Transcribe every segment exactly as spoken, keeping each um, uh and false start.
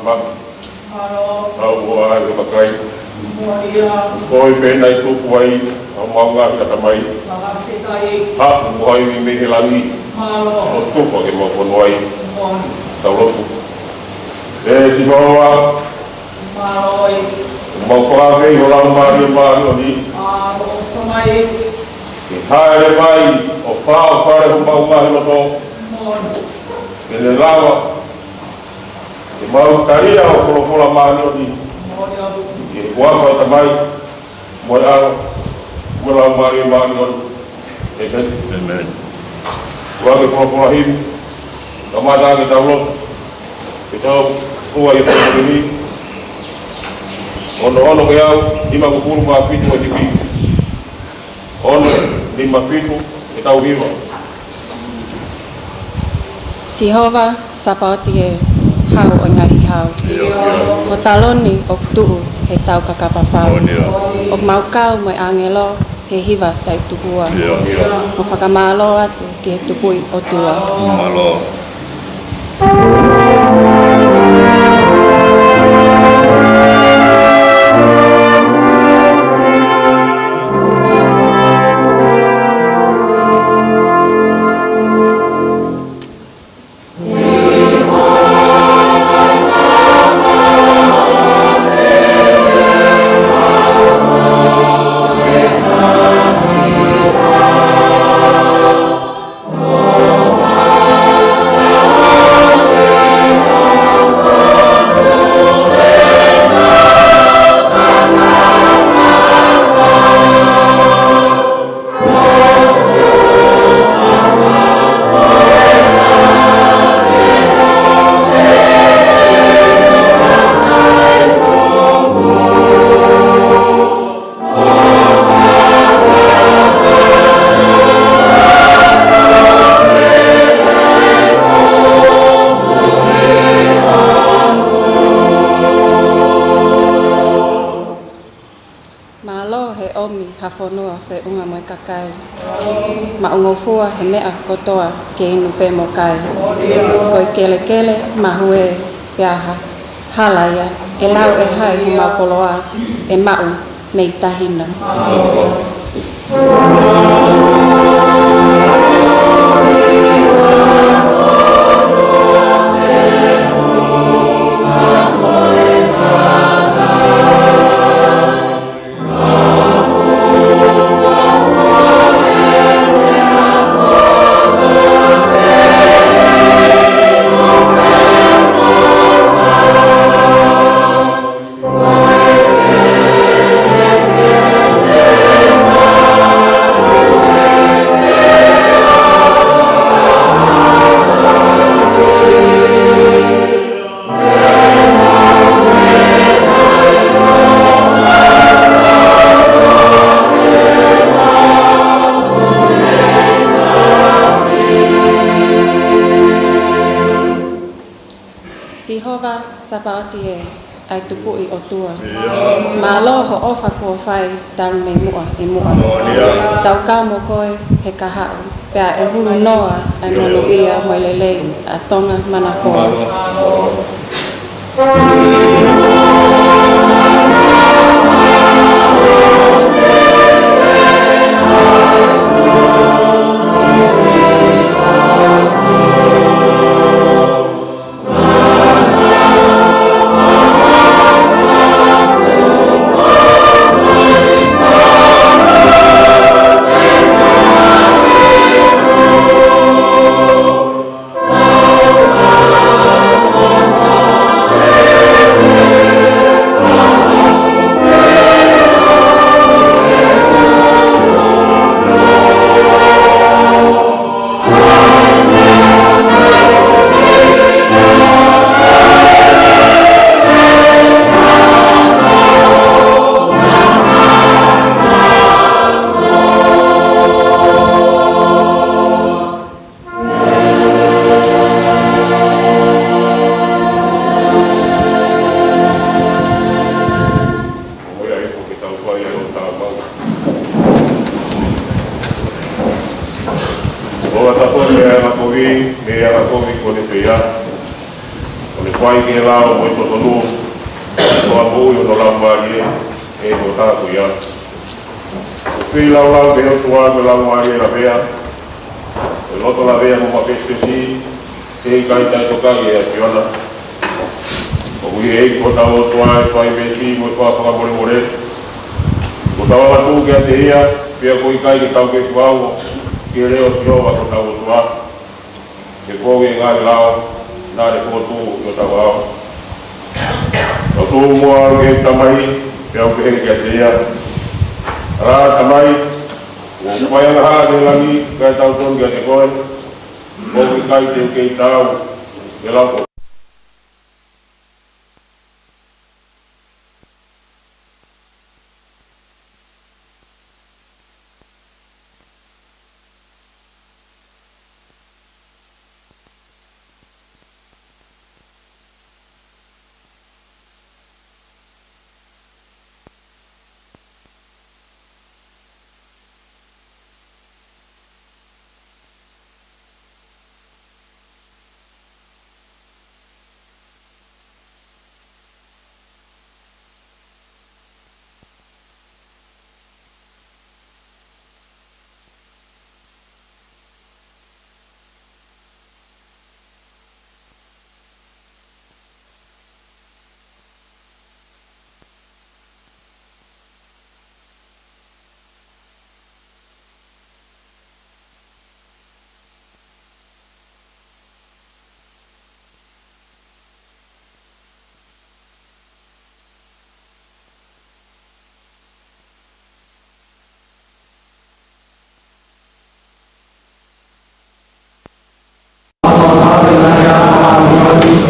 Mafi. Mālō. Haʻu ʻo ʻai ʻo kakai. Moʻoni ia. Ko e pē naʻe tupu ai ʻa homau ngaahi ʻatamai. Fakafetaʻi. Haʻu ʻo ʻai mei he langi. Mālō. ʻO tufa ke mau fonu ai. Moʻoni. Tau lotu. ʻE Sihova. Mālō ē. Mau fakafeʻao ho Laumālie Māʻoniʻoni. Mālō, ʻofa mai. Ke hāʻele mai ʻo fāʻofale homau ngaahi loto. Moʻoni. Ke ne lava ke mau tali ʻa e folofola māʻoniʻoni. Moʻoni ʻaupito. ʻI he huafa ʻo e Tamai, mo e ʻAlo, mo e Laumālie Māʻoniʻoni. ʻĒmeni. ʻĒmeni. Kuo ke folofola himi, kamata ke tau lotu, ke tau fua ʻi he pō ni. Ono ono ke au, nimangofulu mā fitu ʻa e hipi. Ono, nima fitu, ke tau hiva. Sihova Sapaoti ē, Hau ʻo e ngaahi hau. ʻIo, ʻio. Ko e taloni ʻoku tuʻu he tau kakapa fau. Moʻoni ia. ʻOku mau kau mo e ʻāngelo he hiva taʻetupua. ʻIo, ʻio. Mo fakamālō atu ki he Tupuʻi ʻOtua. Mālō. Mālō he ʻomi ha fonua feʻunga mo e kakai. Maʻungofua he meʻa kotoa ke inu pē mo kai. Ko e kelekele, mahue, pea ha hala ia, ʻe lau ʻe hai homau koloa, ʻe maʻu mei tahi na. Sihova Sapaoti ē, ʻa e Tupuʻi ʻOtua. Mālō hoʻo ʻofa kuo fai talu mei muʻa ʻi muʻa. Tau kau mo koe he kahaʻu, pea ʻe hulu noa ʻa e monūʻia mo e lelei ʻa Tonga manakoa. Ko ia ʻoku ke tau fai ai ʻo talamai. ʻOua ʻe tafoni ʻa e angakovi mei he angakovi kuo ne fai, kuo ne Fai ke lao mo e totonu, ko e moʻui ʻo e laumālie, ʻe ko e taha ko ia. Feilaulau pē ʻOtua ko e laumālie lavea, ko e loto lavea mo mafesifesi, ʻe ʻikai taʻetokaʻi ʻe he ʻAfiona. Ko e ʻEiki ko hotau ʻOtua ʻe fai veesi mo e fakamolemole. Ko hotau angatuʻu kiate ia, pea ʻoku ʻikai ke tau kei fakaongo ki he leʻo ʻo Sihova ko hotau ʻOtua. Ke fou ʻi he ngaahi lao, naʻa ne fokotuʻu ʻi hotau ʻao. Tau tuʻu muʻa ʻo ʻalu ki he Tamai, pea ʻoku pehē kiate ia. Tala, Tamai, kuo fai angahala ki he langi, kae tautonu kiate koe. ʻOku ʻikai te u kei taau ki he lao ko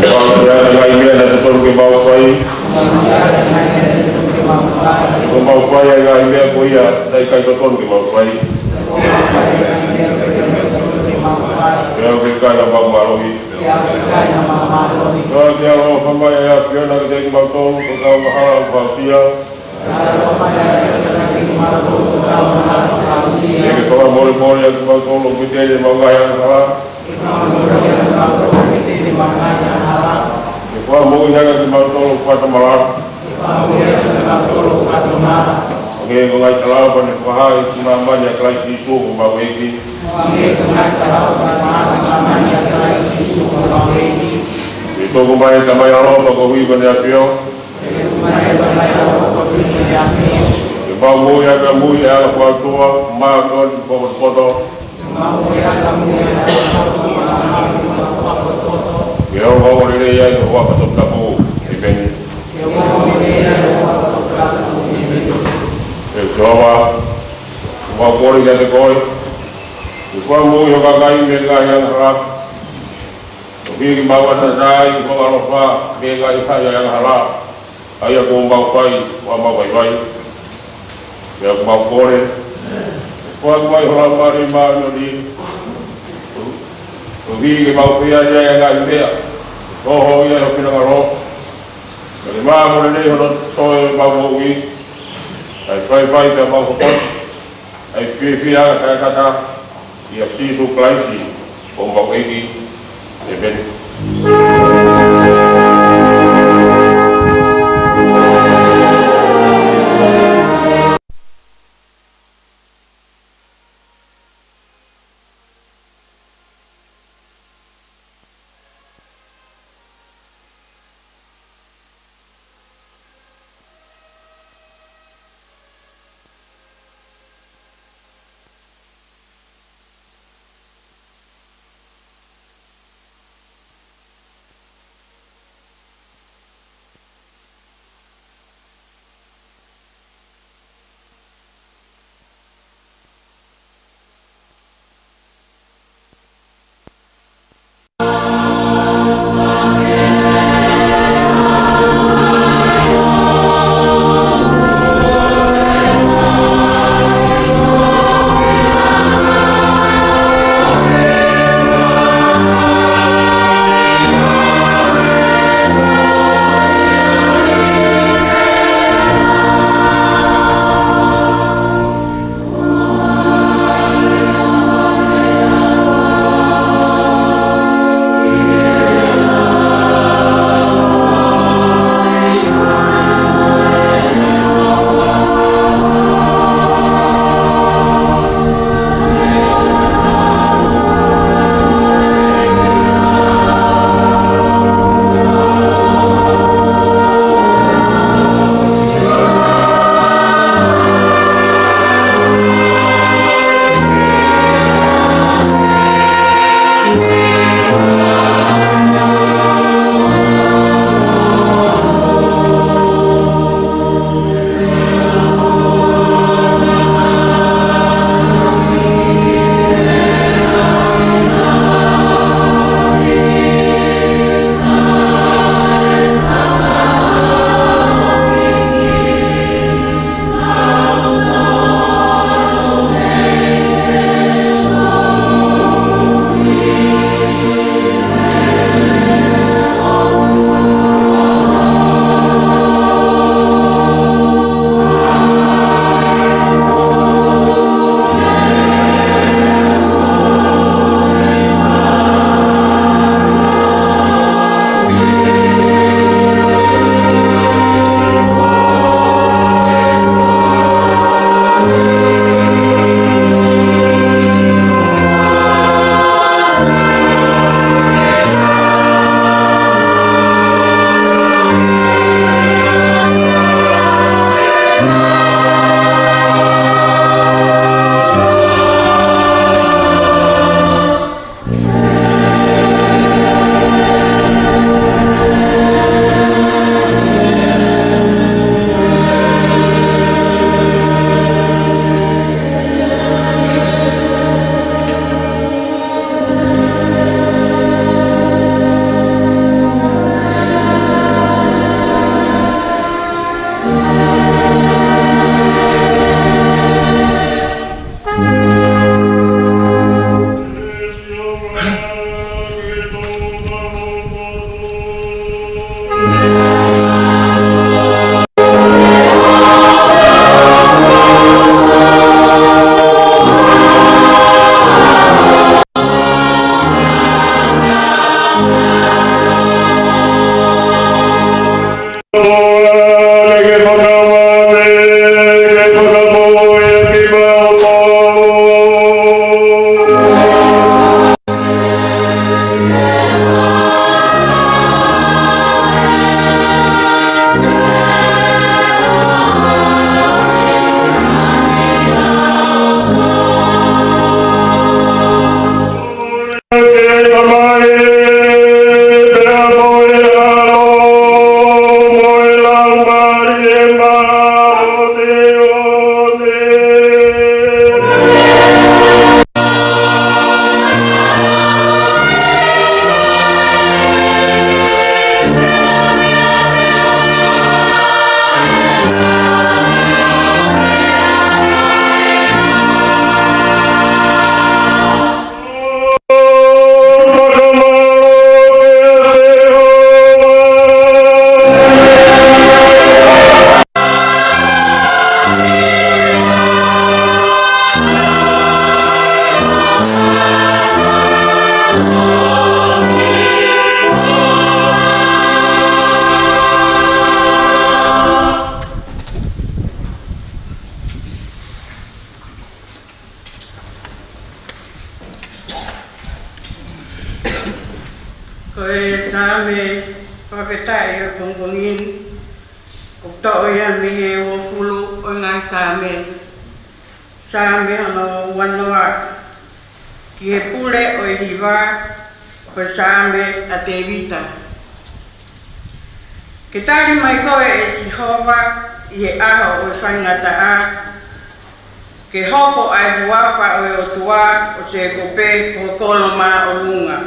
Ko e ngaahi meʻa naʻe totonu ke mau fai. Ko mau fai ʻa e ngaahi meʻa ko ia naʻe ʻikai totonu ke mau fai. Pea ʻoku ʻikai ha mau mālohi. Pea ʻoku ʻikai ha mau mālohi. Pea ke ʻaloʻofa mai ʻa e ʻAfiona kiate kimautolu, ko e kau angahala ʻoku fakaʻosi. Ke fakamolemole ʻa kimautolu ʻoku teʻeki ke mau ngaahi angahala. Ke fakamoʻui ʻa kimautolu ʻoku fakatomala. Hangē ko e ngaahi talaʻofa ne fakahā ʻi māmani ʻa Kalaisi Sīsū ko homau ʻEiki. Ke tuku mai, Tamai ʻaloʻofa, koeʻuhi ko hono ʻAfio. Ke mau moʻui ʻaki ʻa e moʻui ʻa e anga fakaʻotua, māʻoniʻoni, fakapotopoto. Ke ongoongolelei ai ho huafa toputapu. ʻĒmeni. ʻE Sihova, mau kole kiate koe, ke fakamoʻui ho kakai mei he ngaahi angahala. Koeʻuhi ke mau ʻatā ai ho ʻaloʻofa mei he ngaahi haʻi ʻo e angahala, ʻa ia kuo mau fai, ʻo mau vaivai. Pea ʻoku mau kole, foaki mai ho Laumālie Māʻoniʻoni, koeʻuhi ke mau fai ai ʻa e ngaahi meʻa ʻoku hoko ʻi ho finangalo. Pea ke maʻu mo lelei hono toe ʻemau moʻui, kae faifai pea mau hoko ʻa e fiefia ʻa e taʻengata, ʻia Sīsū Kalaisi ko homau ʻEiki. ʻĒmeni. Ko e Saame fakafetaʻi ʻo e pongipongi ni, ʻoku toʻo ia mei he uofulu ʻo e ngaahi Saame. Saame hono uanoa. Ki he pule ʻo e hiva, ko e Saame ʻa Tēvita. Ke tali mai koe, ʻe Sihova, ʻi he ʻaho ʻo e faingataʻa, ke hoko ʻa e huafa ʻo e ʻOtua ʻo Sēkope ko ho kolo māʻolunga.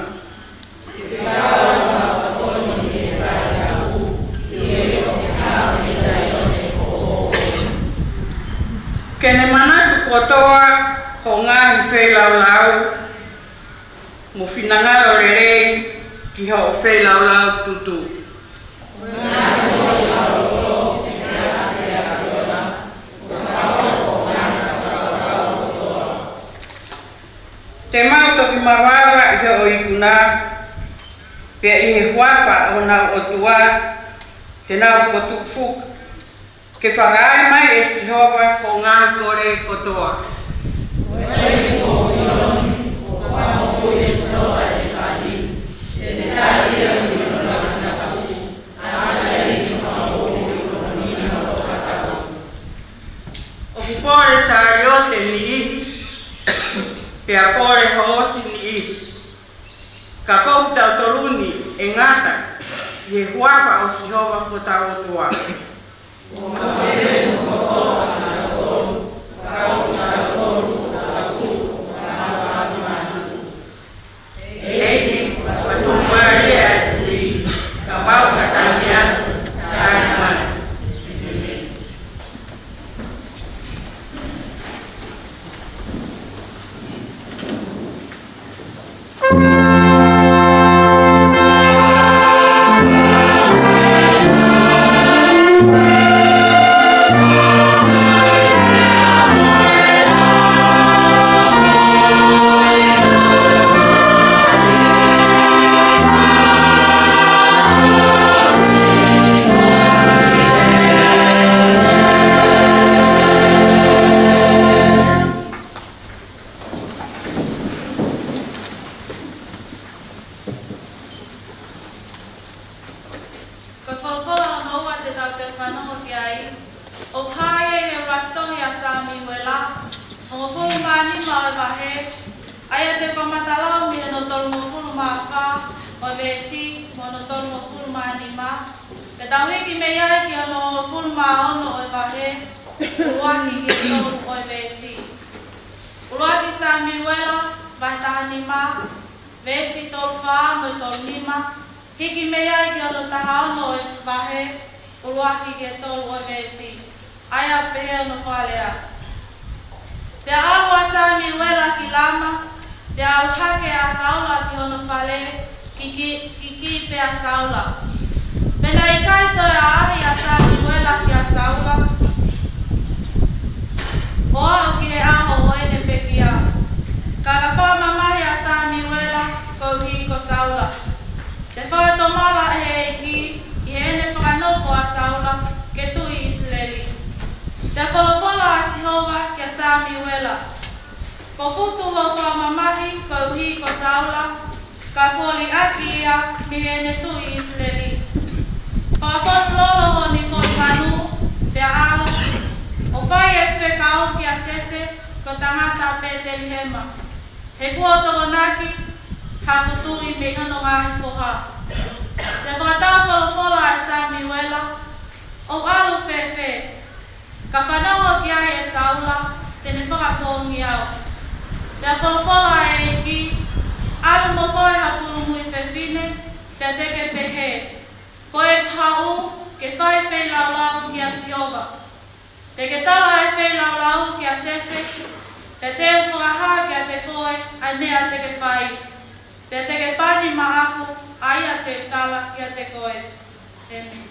Ke ne manatu kotoa hoʻo ngaahi feilaulau, mo finangalo lelei ki hoʻo feilaulau tutu. Te mau toki mavava ʻi hoʻo ikuna, pea ʻi he huafa ʻo honau ʻOtua te nau fokotuʻu fuka. Ke fakaai mai, ʻe Sihova, hoʻo ngaahi kole kotoa. ʻOku pole saliote niʻihi, pea pole hoosi niʻihi, ka ko kitautolu ni ʻe ngata ʻi he huafa ʻo Sihova ko hotau ʻOtua. Ko e folofola hono ua te tau fanongo ki ai, ʻoku hā ia ʻi he ʻuluaki tohi ʻa Samiuela, hongofulu mā nima ʻo e vahe, ʻa ia te u kamata lau mei hono tolungofulu mā fā ʻo e veesi, mo hono tolungofulu mā nima, pea tau hiki mei ai ki hono hongofulu mā ono ʻo e vahe, ʻuluaki ki he tolu ʻo e veesi. ʻUluaki Samiuela, vahe taha nima, veesi tolu fā mo e tolu nima, hiki mei ai ki hono taha ono ʻo e vahe, ʻuluaki ki he tolu ʻo e veesi. ʻA ia ʻoku pehē hono fakalea. Pea ʻalu ʻa Samiuela ki Lama, pea ʻalu hake ʻa Saula ki hono fale, kiki, kiki pē ʻa Saula. Pea naʻe ʻikai toe ʻaʻahi ʻa Samiuela kia Saula, ʻo aʻu ki he ʻaho ʻo ʻene pekia. Ka ka fakamamahi ʻa Samiuela koeʻuhi ko Saula. Pea fakatomala ʻe he ʻEiki ʻi heʻene fakanofo ʻa Saula ke tuʻi ʻIsileli. Pea folofola ʻa Sihova kia Samiuela, Kuo futu hoʻo fakamamahi koeʻuhi ko Saula, ka kuo liʻaki ia mei heʻene tuʻi ʻIsileli. Fakafonu lolo ho niʻihi manu, pea ʻalu, ʻo fai ʻeku fekau kia Sese ko e tangata Pētelihema, he kuo tokonaki haku tuʻi mei hono ngaahi foha. Pea fakatau folofola ʻa Samiuela, ʻOku ʻalu fēfē? Ka fanongo ki ai ʻe Saula, te ne fakapoongi au. Pea folofola ʻa e ʻEiki, ʻAlu mo koe ha pulumuʻi fefine, pea te ke pehē, Ko ʻeku haʻu ke fai feilaulau kia Sihova. Te ke tala ʻa e feilaulau kia Sese, pea te u fakahā kiate koe ʻa e meʻa te ke fai. Pea te ke pani maʻaku ʻa ia te u tala kiate koe. ʻĒmeni.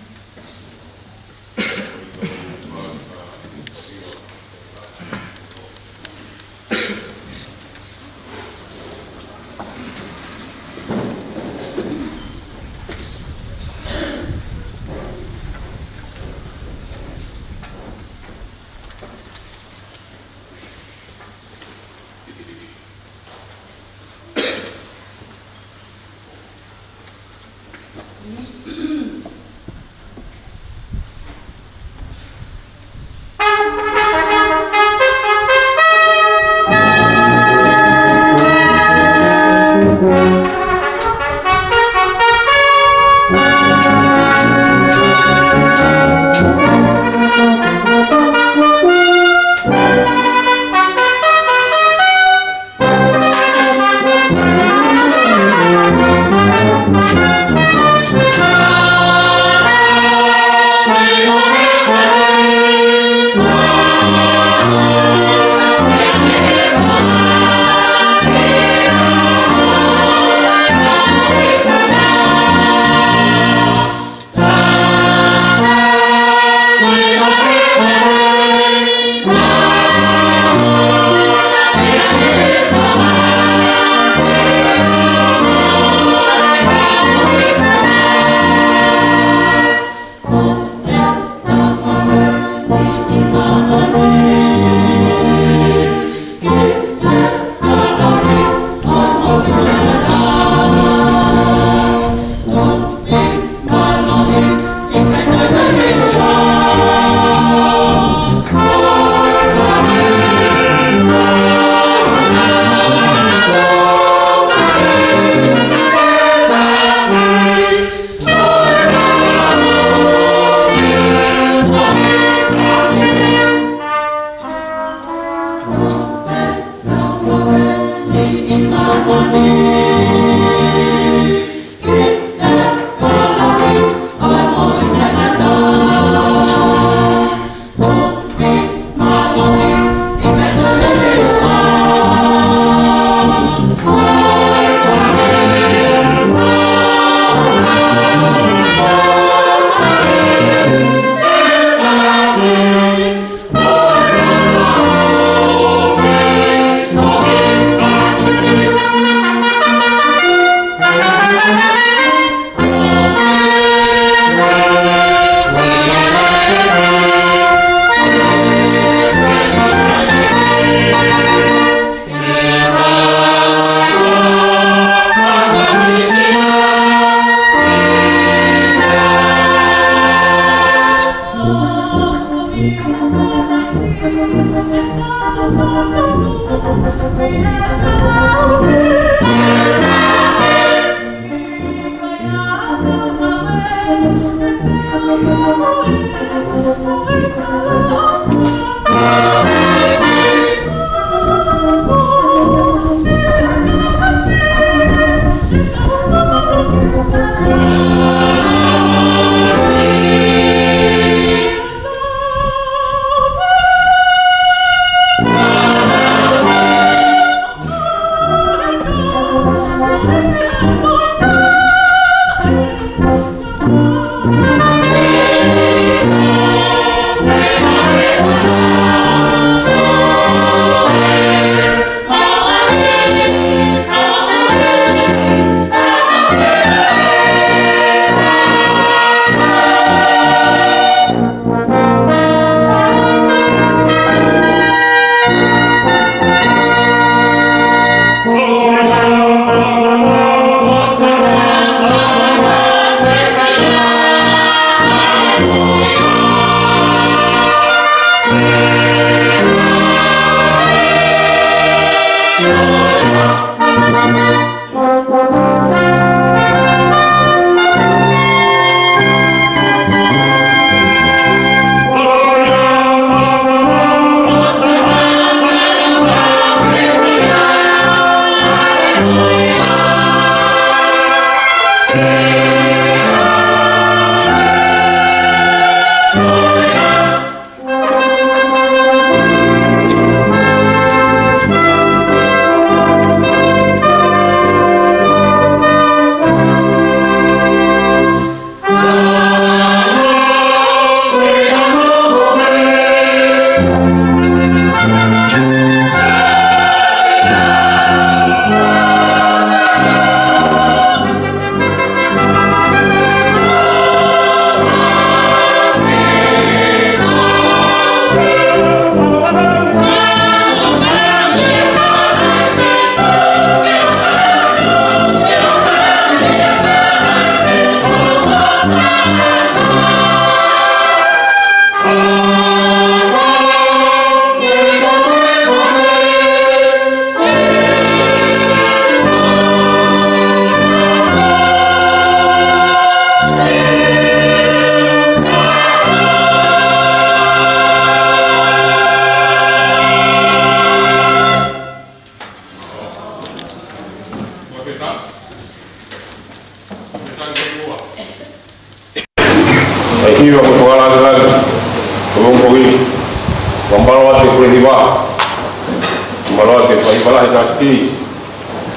Hiva, hiva lahi Tasiti,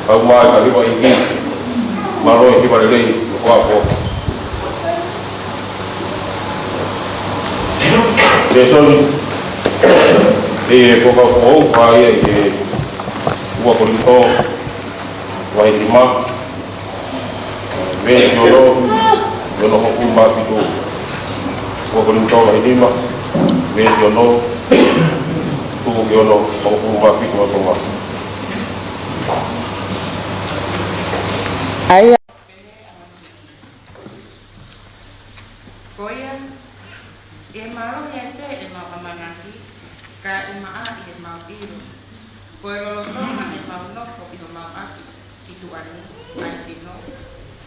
kau mai ka hiva ʻEiki, mālō e hiva lelei, ko ako. Lēsoni, ʻe ko ka ko, ʻa ia ʻi he ua Kolinitō, vahe nima, veesi ono, ki hono hongofulu mā fitu. Ua Kolinitō vahe nima, veesi ono, tuku ki hono hongofulu mā fitu ʻo Tonga. ʻA ia. Ko ia, ʻi he mālohi ai pē ʻemau ʻamanaki, kae ʻumaʻā ʻi heʻemau ʻilo, ko e lolotonga ʻemau nofo ʻi homau ʻapi ʻi tuʻa ni, ʻa e sino,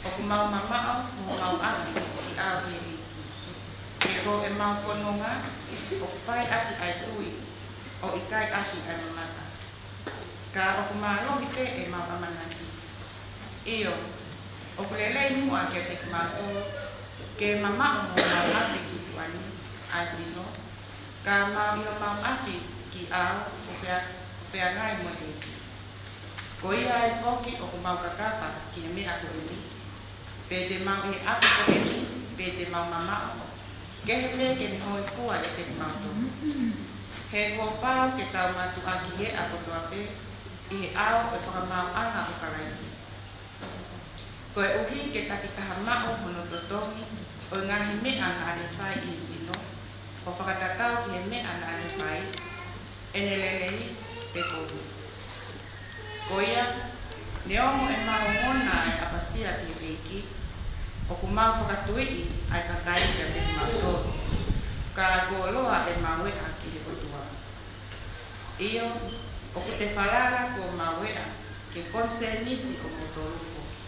ʻoku mau mamaʻo mo homau ʻapi kiate ia ʻi he ʻEiki. He ko ʻemau fononga ʻoku fai ʻaki ʻa e tui, ʻo ʻikai ʻaki ʻa e mamata. Ka ʻoku mālohi pē ʻemau ʻamanaki. ʻIo, ʻoku lelei muʻa kiate kimautolu ke mamaʻo mo homau ʻapi ʻi tuʻa ni, ʻa e sino, ka mau ʻi homau ʻapi ki ʻao ʻo fea-, ʻo feangai mo e ʻEiki. Ko ia ai foki ʻoku mau kakapa ki he meʻa ko eni, pe te mau ʻi he ʻapi ko eni, pe te mau mamaʻo, kehe pē ke ne hōifua ʻiate kimautolu. He kuo pau ke tau mātuʻaki ʻi he ʻaho kotoa pē, ʻi he ʻao ʻo e fakamaauʻanga ʻo Kalaisi. Koeʻuhi ke takitaha maʻu hono totongi ʻo e ngaahi meʻa naʻa ne fai ʻi he sino, ʻo fakatatau ki he meʻa naʻa ne fai, ʻene lelei pe kovi. Ko ia, neongo ʻemau ongona ʻa e ʻapasia ki he ʻEiki, ʻoku mau fakatuiʻi ʻa e kakai kiate kimautolu, ka kuo loa ʻemau eʻa ki he ʻOtua. ʻIo, ʻoku te falala kuo mau eʻa ki he konisēnisi ʻomoutolu foki.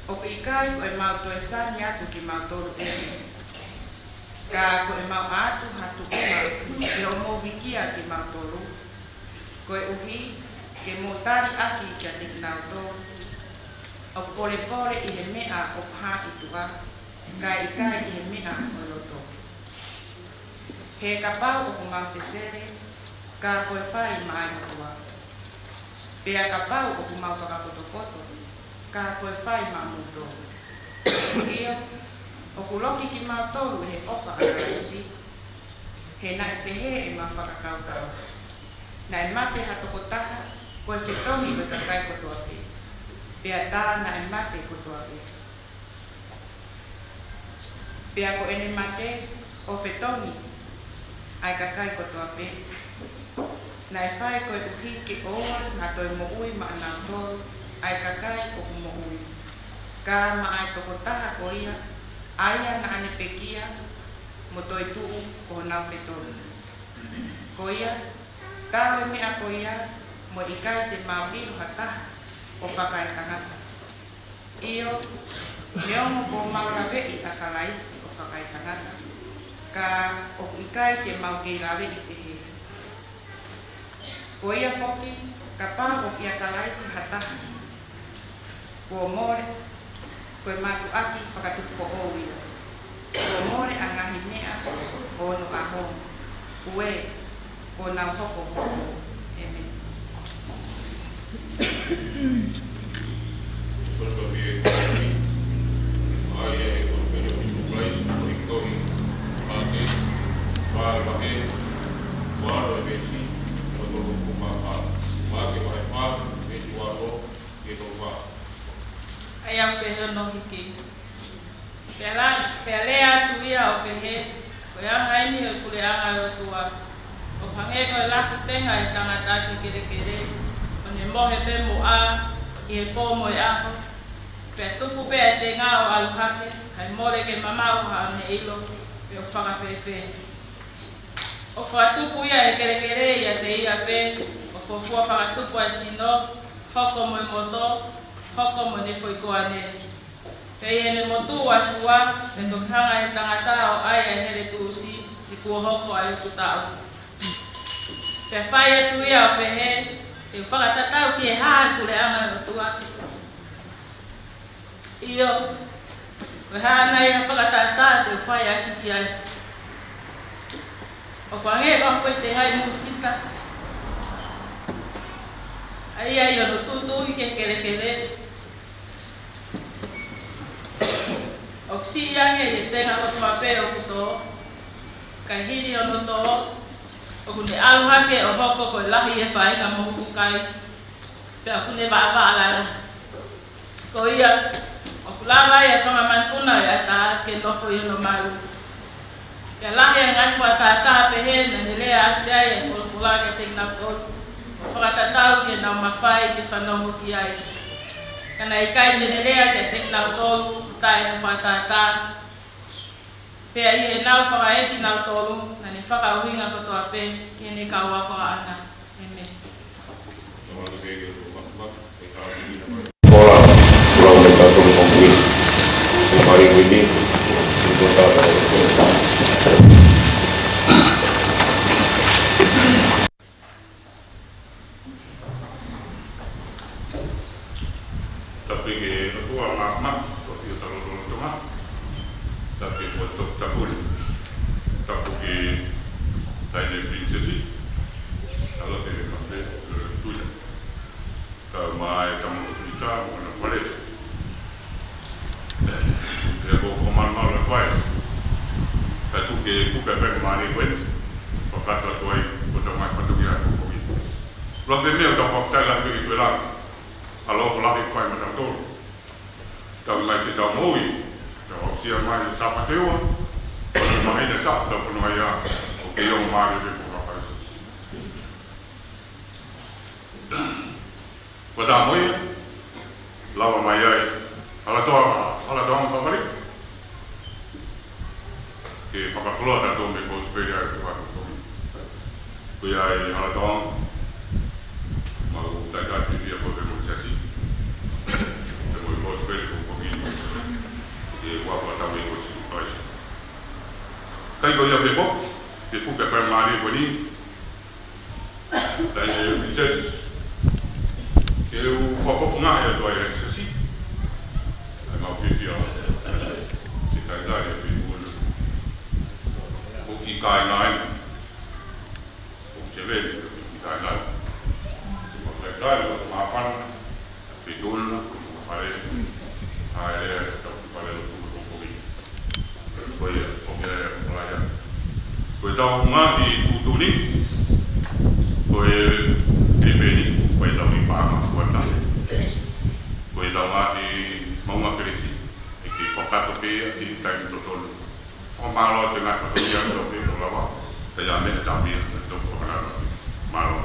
ʻOku ʻikai ko ʻemau toe sani atu kimautolu eni, ka ko ʻemau ʻatu ha tuʻunga ke mou vikia kimautolu, koeʻuhi ke mou tali ʻaki kiate kinautolu ʻoku polepole ʻi he meʻa ʻoku hā ʻi tuʻa, kae ʻikai ʻi he meʻa ʻo e loto. He kapau ʻoku mau sesele, ka ko e fai maʻa e ʻOtua. Pea kapau ʻoku mau fakapotopoto, ka ko e fai maʻamoutolu. ʻIo, ʻoku loki kimautolu ʻe he ʻofa ʻa Kalaisi, he naʻe pehē ʻemau fakakaukau. Naʻe mate ha tokotaha, ko e fetongi ʻo e kakai kotoa pē. Pea tā naʻe mate kotoa pē. Pea ko ʻene mate ʻo fetongi ʻa e kakai kotoa pē, naʻe fai koeʻuhi ke ʻoua naʻa toe moʻui maʻanautolu ʻa e kakai ʻoku moʻui, ka maʻa e tokotaha ko ia, ʻa ia naʻa ne pekia mo toetuʻu ko honau fetongi. Ko ia, talu e meʻa ko ia, mo e ʻikai te mau ʻilo ha taha ʻo fakaetangata. ʻIo, neongo kuo mau laveʻi ʻa Kalaisi ʻo fakaetangata, ka ʻoku ʻikai te mau kei laveʻi pehē. Ko ia foki, kapau ʻoku ʻia Kalaisi ha taha, kuo mole, ko e mātuʻaki fakatupu foʻou ia. Kuo mole ʻa e ngaahi meʻa ʻo onoʻaho. Ue, kuo nau hoko foʻou. ʻĒmeni. Sōta pē ko eni, ʻa ia ʻe Kosipeli ʻo Sīsū Kalaisi, ko e tohi Maʻake, vahe, vahe, ua ʻo e veesi, ʻo tolu ko fā. Maʻake vahe fā, veesi ua ʻo, ki he tolu fā. ʻA ia ʻoku pehē hono hiki. Pea la-, pea lea atu ia ʻo pehē, ko e anga eni ʻo e puleʻanga ʻo e ʻOtua. ʻOku hangē ko e laku tenga ʻe he tangata ki he kelekele, ʻo ne mohe pē mo ʻā, ʻi he pō mo e ʻaho. Pea tupu pē ʻa e tenga ʻo ʻalu hake, kae mole ke mamaʻo haʻane ʻilo, pe ʻoku fakafēfē. ʻOku fakatupu ia ʻe he kelekele ʻiate ia pē, ʻo fuofua fakatupu ʻa e sino, hoko mo e moto, hoko mo ʻene foʻi koane. Pea ʻi heʻene motuʻu ʻa e fua, pea toki hanga ʻe he tangata ʻo ʻai ʻa e hele tuʻusi, he kuo hoko ʻa e utu taʻu. Pea fai atu ia ʻo pehē, te u fakatatau ki he hā ʻa e puleʻanga ʻo e ʻOtua? ʻIo, ko e hā nai ha fakatātā te u fai ʻaki ki ai? ʻOku hangē ko ha foʻi tengaʻi mūsita, ʻA ia ʻi hono tūtuuʻi ki he kelekele, ʻoku siʻi ange ʻi he tenga kotoa pē ʻoku tō, ka hili hono tō, ʻoku ne ʻalu hake ʻo hoko ko e lahi ʻi he faʻahinga mohu kai, pea ʻoku ne vaʻavaʻa lalahi. Ko ia, ʻoku lava ai ʻa e fanga manupuna ʻo e ʻatā ke nofo ʻi hono malu. Pea lahi ʻa e ngaahi fakatātā pehē naʻa ne lea atu ai ʻa e folofola kiate kinautolu, ʻo fakatatau ki heʻenau mafai ke fanongo ki ai. Ka naʻe ʻikai te ne lea kiate kinautolu ʻo taʻe ha fakatātā. Pea ʻi heʻenau fakaʻeiki kinautolu, naʻa ne fakaʻuhinga kotoa pē ki heʻene kau ako ʻaʻana. ʻĒmeni. Ola, ola, ola, ola, ola, ola, ola, ola, ola, Tapu ki he ʻOtua Māfimafi, ko e ʻOtua lotolotonga. Tapu ki he Toketā Pule. Tapu ki he Taʻahine Pilinisesi. Talote le mape le tuita. Kau mai e tama ko Tuita mo ʻena fale. Pea ko e fakamālō atu ai. Tapu ki he kupu faingamālie ko eni. Fakatapu atu ai ko e tau mai patokia ko kovi. Loa pē meʻa ʻoku tau fakafetaʻi lahi pē ki he ʻOtua. ʻAlofa lahi ʻoku fai maʻatautolu. Tau mai ke tau moʻui, tau aʻusia mai e Sāpate ua, ʻo ne mahina sa tau fononga ai, ʻoku kei ʻomai e fakapaisa. Ko e tau moʻui, lava mai ai, hala toa, hala toa mo kavali. Ke fakakoloa tautolu mei he kosipeli ʻa e ʻOtua. Ko ia ai hala toa, mau talitali fiefia ko e pē mo e siasi. Pea mo e kosipeli ko kovi. Ke ua fakatau e kosipeli. Kai ko ia pē ko, ke kupu faingamālie ko eni. Taʻahine Pilinisesi. Ke u fakafofongaʻi atu ai e siasi. ʻAi mau fiefia. Ke talitali e pīpuna. Ko e kiʻi kāinga eni. Ko e seveni, ko e kiʻi kāinga eni. Mau talitali, ko e māfana. Pītuna, fale, ʻa e lea, tau fale lotu mo kovi. Ko ia, ko ia, ko ia. Ko e tau ngaahi tuʻutuʻuni, ko e pēpē ni, ko e tau ʻi pāma, ko e tau. Ko e tau ngaahi maunga kelesi, ʻe kei fakatoke ia, ʻi he taimi totonu. Fakamālō atu e ngaahi fatongia ʻoku tau pehē ʻo lava, ka ʻi ai ha meʻa ʻe tāpia, ʻe tau fakamālō. Mālō.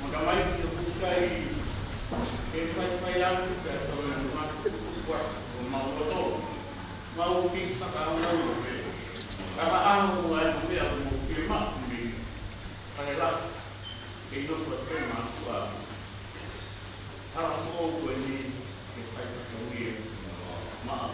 Mo ka mai ki he fukai, ke faifai atu pea tau e matu kukukuat, ko mau loto, mau ki fakaongo pē. Ka ka ʻaho ko e meʻa mo ke maʻu mei, ka ke la, ke ino ko e pē mātuʻa. Hala ko eni, ke fai ka tau ia, maʻa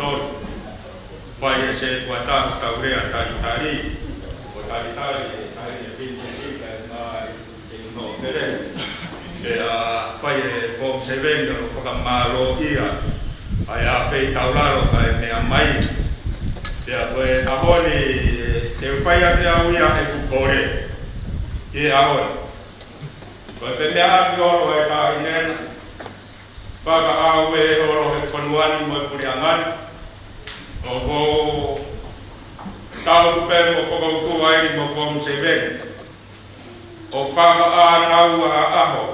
tolu. Fai e sētuata ko e tau lea talitali. Ko e talitali ʻe taʻahine Pinisesi kae ʻumaʻā e Tino Pele. Pea fai e Form seven ʻo fakamālōʻia ʻa e afeitaulalo kae meʻa mai. Pea ko e ʻaho ni, ʻe fai ʻaki au ia ʻeku kole. ʻI he ʻaho ni. Ko e femeʻaʻaki ʻo e taʻahine na. Fakaʻauē ʻo e fonua ni mo e puleʻanga ni. ʻOku ou tautuku pē mo fokoutua ai mo Form seven. ʻO fakaʻānaua ha ʻaho,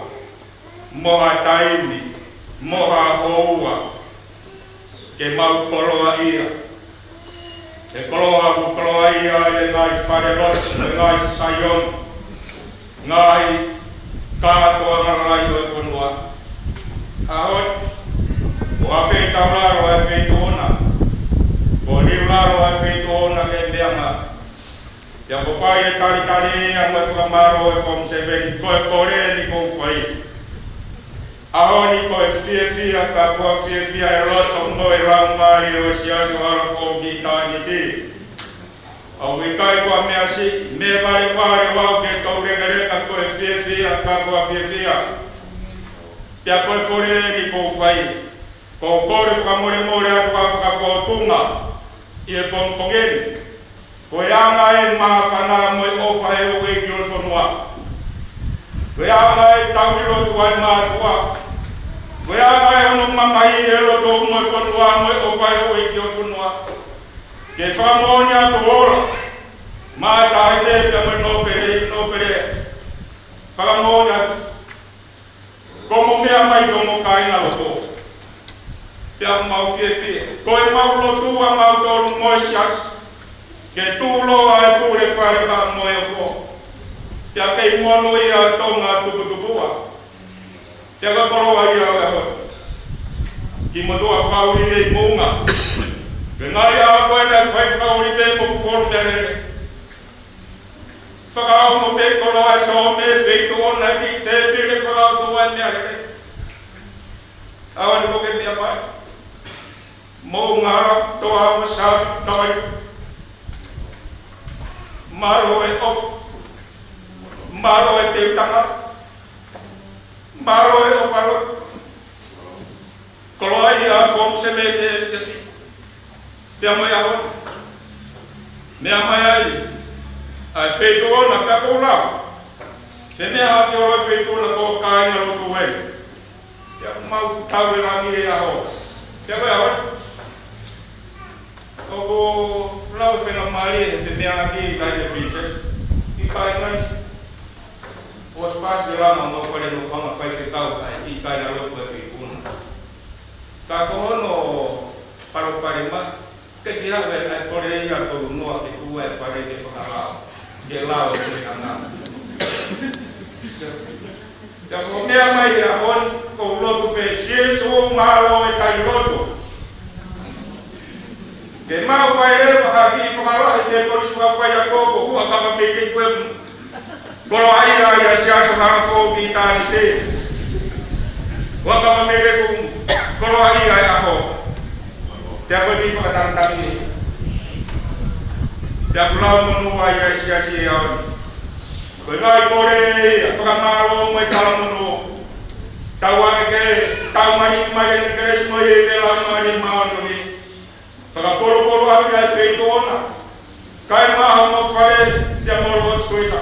mo ha taimi, mo ha houa, ke mau koloaʻia. He koloa ʻoku koloaʻia ʻi he ngaahi falelotu, ʻi he ngaahi saioni, ngaahi kātoanga lalahi ʻo e fonua. ʻAho ni, ʻoku afeitaulalo ʻa e feituʻu na. ʻOku liulalo ʻa e feituʻu na ke meʻa mai. Pea ʻoku fai e talitali ia mo e fakamālō ʻe Form seven, ko e kole eni ʻoku ou fai. ʻAho ni ko e fiefia, ka kuo fiefia e loto mo e laumālie ʻo e Siasi ʻo e ʻAlo ko ē ki ʻitāniti. ʻOku ʻikai ko ha meʻa siʻi, meʻa valevale ʻoku ke tau lekeleka ko e fiefia, ka ko ha fiefia. Pea ko e kole eni ʻoku ou fai, ʻoku ou kole fakamolemole atu ʻa e fakafōtunga ʻi he pongipongi ni. Ko e anga e māfana mo e ʻofa ʻa e houʻeiki ʻo e fonua. Ko e anga e tauhi lotu ʻa e mātuʻa. Ko e anga e hono mamahi e loto mo e fonua mo e ʻofa ʻa e houʻeiki ʻo e fonua. Ke fakamoʻoni atu ʻo ola, mātaʻu pē pea mo e nōpele, nōpele. Fakamoʻoni atu. Ko hoʻomou meʻa mai ko hoʻomou kāingalotu. Pea mau fiefia. Ko ʻemau lotu ʻamautolu mo e siasi. Ke tuʻuloa e pule fale pea mo e ofo. Pea kei monūʻia ʻa Tonga tuputupuʻa. Pea ka koloa ia ʻo e ʻaho. Ki motuʻa fakaʻuli ʻi Moʻunga. Ke ngaahi ʻaho ko ē naʻe fai fakaʻuli pē mo fufulu meʻalele. Fakaongo pē koloa e tō mei Feituʻona ki tēpile fakaʻotua e meʻalele. ʻAua ni ko ke meʻa mai. Moʻunga, Toa mo Safi, Tavai. Mālō e ʻofa. Mālō e teutaka. Mālō e ʻofa lotu. Koloaʻia fomu se me te te pea mo e ʻaho. Meʻa mai ai ʻa e Feituʻona pea ko lau. Se meʻa ʻa ke ʻolo e Feituʻona ko e kāingalotu ē. Pea mau tau e langi e ʻaho. Pea ko e ʻaho. ʻOku lau e fenga mālie he meʻa ʻaki ʻa e princess. ʻIkai ngani. ʻOsi pasi lama mo fale no fanga faifekau ʻa e ʻi kāingalotu ʻa e Feituʻona. Ka ko hono palopalema, ke ki haʻu e ʻai kole ia tolu noa ke kua e fale ke fakalao. Ke lao e fale ʻana. Pea ko e meʻa mai ia ʻoku ou lotu pē, Sīsū mālō e tauhi lotu. Ke mau fai leva ha kiʻi fakalahi ke koni suka fai a koko, ua kama mei te kue mu. Koloaʻia ia Siaosi Halafoʻou ki Tālite. Ua kama mei te kue mu. Koloaʻia e ʻaho. Pea ko e kiʻi fakatangatanga. Pea ʻoku lau monū ai ʻa e siasi ʻi he ʻaho ni. Ko e ngaahi kole ia, fakamālō mo e talamonū. Tau ane ke, tau mani mai ʻene kelesi mo e ʻene laumālie māʻoniʻoni. Fakapolopolo atu ʻa e Feituʻona. Kae maha mo fale, pea mo lotu ita.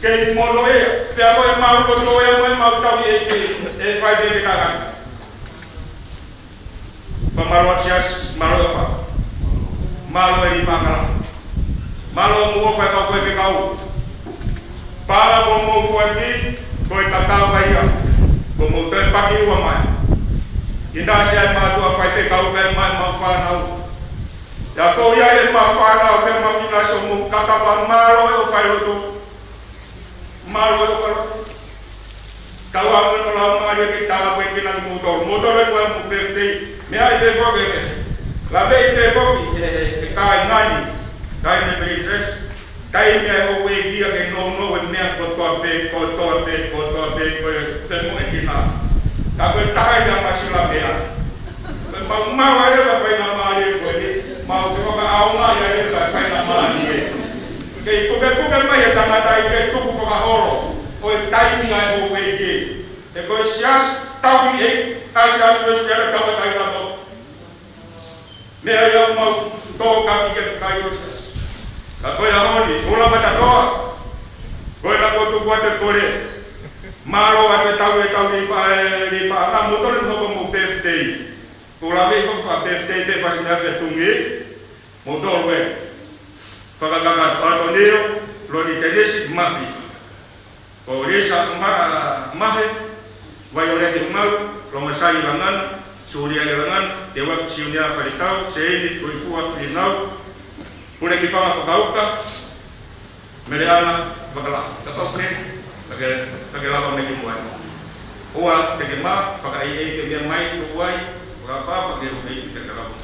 Kei mono ia, pea ko e mau koto ia mo e mau tau ʻi he ʻEiki, ʻe fai pē ke kakano. Fakamālō atu siasi, mālō e fa. Mālō e lima kala. Mālō mo e faifekau faifekau. Pala ko mo fuati, ko e kakau ka ia. Ko mo toe paki ua mai. Ki nā sia e mātuʻa faifekau kae mai mau fānau. Ia ko ia e mau fānau, pea mau ki nā sia mo kakapa mālō e ʻo fai lotu. Mālō e ʻofa. Kau ʻa mo e laumālie ke tala pē ke nani moutolu. Moutolu e kua mo birthday. Meʻa ʻi pē foki ke. Lave ʻi pē foki, e, e, e kāinga ni. Kāinga princess. Kai meʻa ʻo e kia ke nounou e meʻa kotoa pē, kotoa pē, kotoa pē, ko e te mo e kina. Ka ko e taha ia masila meʻa. Ko e mau mau ai e faingamālie ko eni, mau fakaʻaonga ai e faingamālie. Kei pukepuke mai e tangata ʻi he tuku fakaholo ʻo e taimi ʻa e ʻo e ke. ʻE ko e siasi tauhi ʻe, ʻa e siasi ko e siasi tauhi ʻe kato. Meʻa ia mau tō ka ki ke kai o siasi. Ka ko e ʻaho ni, ʻola mata toa. Ko e na ko tuku atu e kole. Mālō atu e tau e tau ni pa e ni pa ʻa moutolu no ko mo birthday. Ko la me fa fa birthday te fa na fe tungi. Moutolu e. Fakakaka Antonio, Loni Tenesi, Mafi. Ko Lisa Ma-, Mahe, Vaioleti Umalu, Lomasai Langana, Sulia Langana, Tewa Siunia Faritau, Seini Tuifua Filinau, Pulekifanga Fakauka, Meleana Vakala, ka tau ke, ka ke, ka ke lava mai ki muʻa. Ua, te ke mā, fakaʻeiʻei ke meʻa mai, tuku ai, fakapā, ka ke ʻuhei, te ke lava.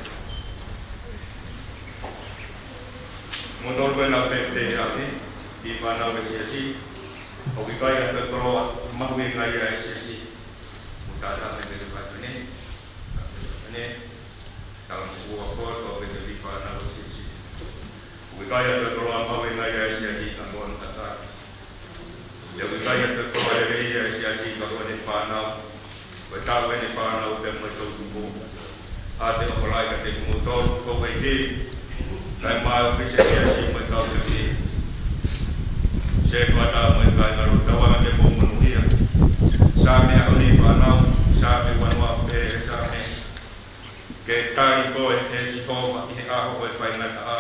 Moutolu ko ena pē te ahi, ʻi fānau e siasi, ʻoku ʻikai ha toe koloa, mahuʻinga ia e siasi. Mo tātā mai ke te fai pene, pene, tala mo ua ko, tō pē te ʻi fānau e siasi. ʻOku ʻikai ha toe koloa mahuʻinga ia ʻi he siasi ka ko hono kakai. Pea ʻoku ʻikai ha toe koloa lelei ia ʻi he siasi ka ko ʻene fānau. Ko e tau ʻene fānau pea mo e toʻutupu. ʻA e ʻofa lahi kiate kimoutolu, ko e ʻEiki, kae ʻumaʻā e ʻōfisa ʻo e siasi mo e kau tefitoʻi. Setuata mo e kāinga, tauange ke mou monūʻia. Saame ʻa e fānau, Saame uanoa, pehē ʻe he Saame: Ke tali koe ʻe Sihova ʻi he ʻaho ʻo e faingataʻa.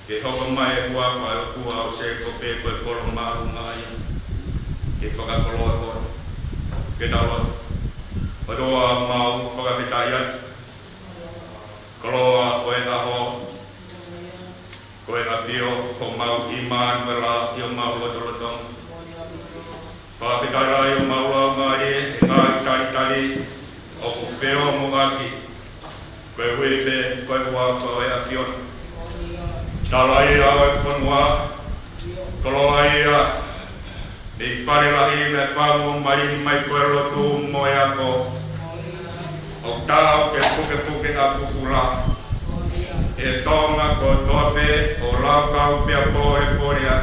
Ke hoko mai e huafa ʻo e ʻOtua ʻo Sēkope ko e kolo māʻolunga ia. Ke fakakoloa koe. Ke tau lotu. ʻOtua, ʻoku mau fakafetaʻi atu. Koloa ʻo e ʻaho. Ko e ʻafio homau ʻImanuela ʻi homau lotolotonga. Fakafetaʻi ʻi homau laumālie he ngaahi talitali ʻoku feongoʻaki. Koeʻuhi pē ko e huafa ʻo e ʻAfiona. Tala ia ʻo e fonua, koloa ia mei fale lahi, mei he fānau, malini mai ko e lotu mo e ako. ʻOku tau ke pukepuke ʻa fufula ʻi Tonga kotoa pē, ʻo laukau pea pōlepole ʻa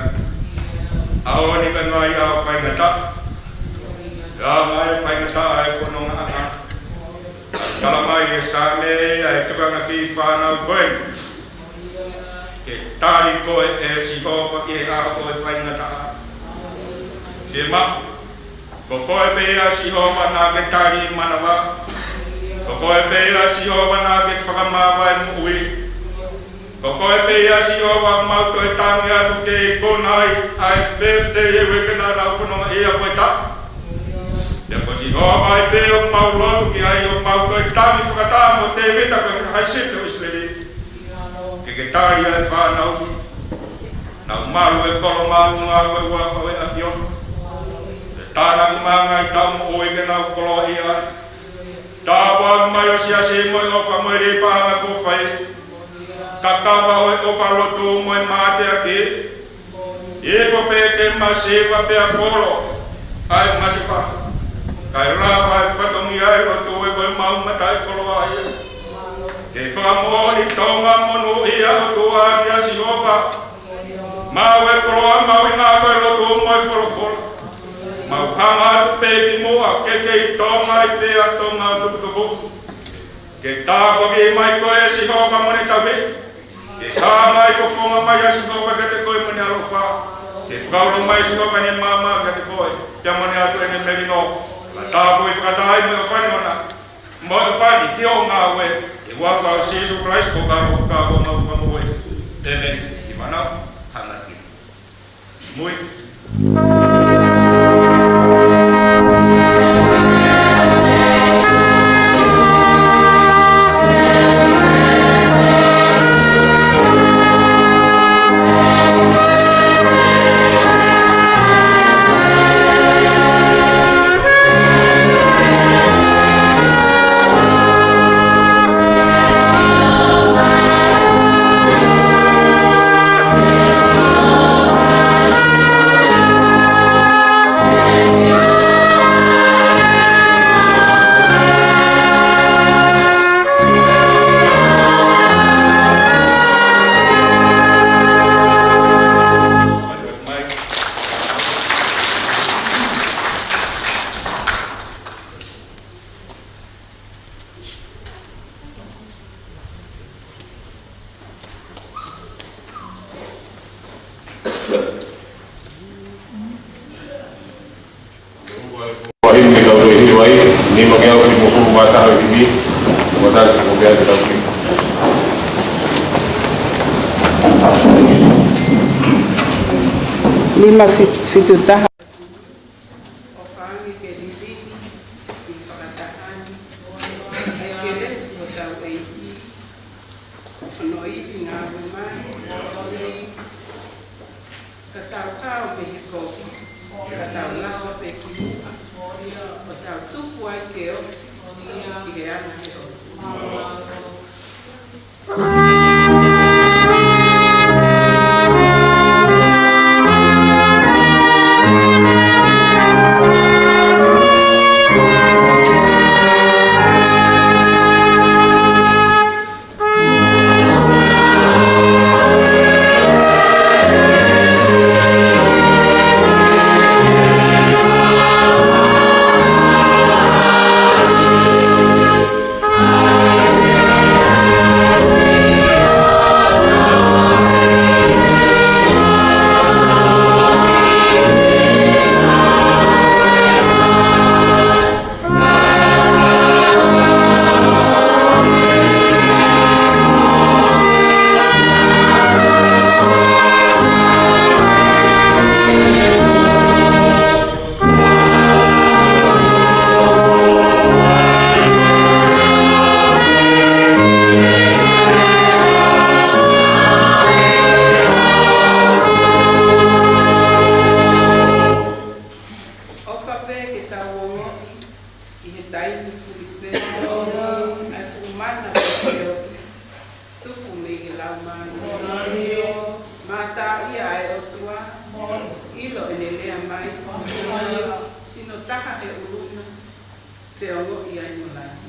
ʻaho ni ka ngaahi ʻaho faingataʻa. ʻA e ngaahi faingataʻa ʻa e fononga ʻa. Tala mai ʻe Saame ʻa e tukanga kiʻi fānau ko eni. Ke tali koe ʻe Sihova ʻi he ʻaho ʻo e faingataʻa. Sema, ko koe pē ia Sihova naʻa ke tali manava. Ko koe pē ia Sihova naʻa ke fakamāvae moʻui. Ko koe pē ia Sihova ʻoku mau toe tangi atu ke ikuna ai ʻa e birthday ʻi he uike naʻa tau fononga ai ko e taʻu. Pea ko Sihova ai pē ʻoku mau lotu ki ai, ʻoku mau toe tangi fakataha mo Tēvita ko e high chief ʻo ʻIsileli. Ke ke tali ʻa e fānau ni. Nau malu e kolo māʻolunga ko e huafa ʻo e ʻAfiona. Ke tānaki mai ʻa e tau moʻui ke nau koloaʻia ai. Tāpuaki mai ʻa e siasi mo e ʻofa mo e lī paʻanga kuo fai. Kakava ʻo e ʻofa, lotu mo e mateaki. ʻIfo pē ke masiva pea folo ʻa e masiva. Kae lava ʻa e fatongia ʻo e lotu ʻe ko e mau mataʻikoloa ia. Ke fakamoʻoni Tonga monūʻia ʻOtua kia Sihova. Maʻu e koloa mahuʻinga ko e lotu mo e folofola. Mau hanga atu pē ki muʻa ke kei Tonga ai pē ʻa Tonga tukutuku. Ke tāpuaki mai koe Sihova mo ʻene tauhi. Ke hanga ʻa e fofonga mai ʻa Sihova kiate koe mo ʻene ʻaloʻofa. Ke fakaulo mai Sihova ʻene maama kiate koe, pea mo ʻene ʻatu ʻene melino. Ka tāpui fakataha ai mo e ʻofa ni ʻoʻona, mo e ʻofa ni ki hoʻo ngāue, ʻi he huafa ʻo Sīsū Kalaisi ko ho kalo, ko homau Fakamoʻui. ʻĒmeni. Kiʻi fānau, hanga ki mui. Ko e himi ke tau toe hiva ai, nima ke afe hivangofulu mā taha ʻo e himi, ʻo tau ko pea ke tau hiva. Nima fi-, fitu taha. ʻOfa ange ke liliu ʻi he fakataha ni ʻa e kelesi ʻa hotau ʻEiki, hono ivi ngāue mai, ka tau hao mei he kovi, ka tau lava pē ki muʻa, ʻo tau tupu ai ke ofi ki he anga ʻo e ʻOtua. ʻa e ʻulunga, feʻunga ia ʻi he langi.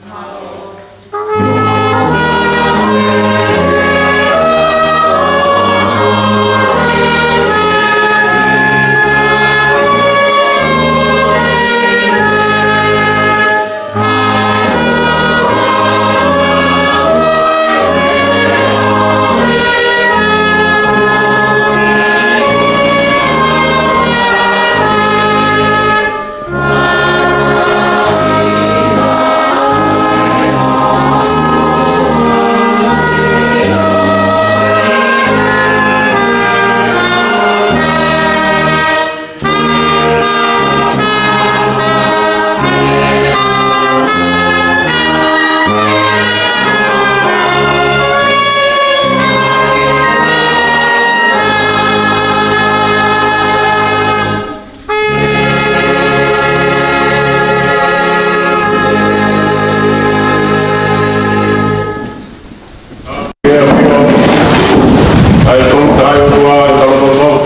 ʻA e tolu taha ʻo e ʻOtua ʻi he lotolotonga.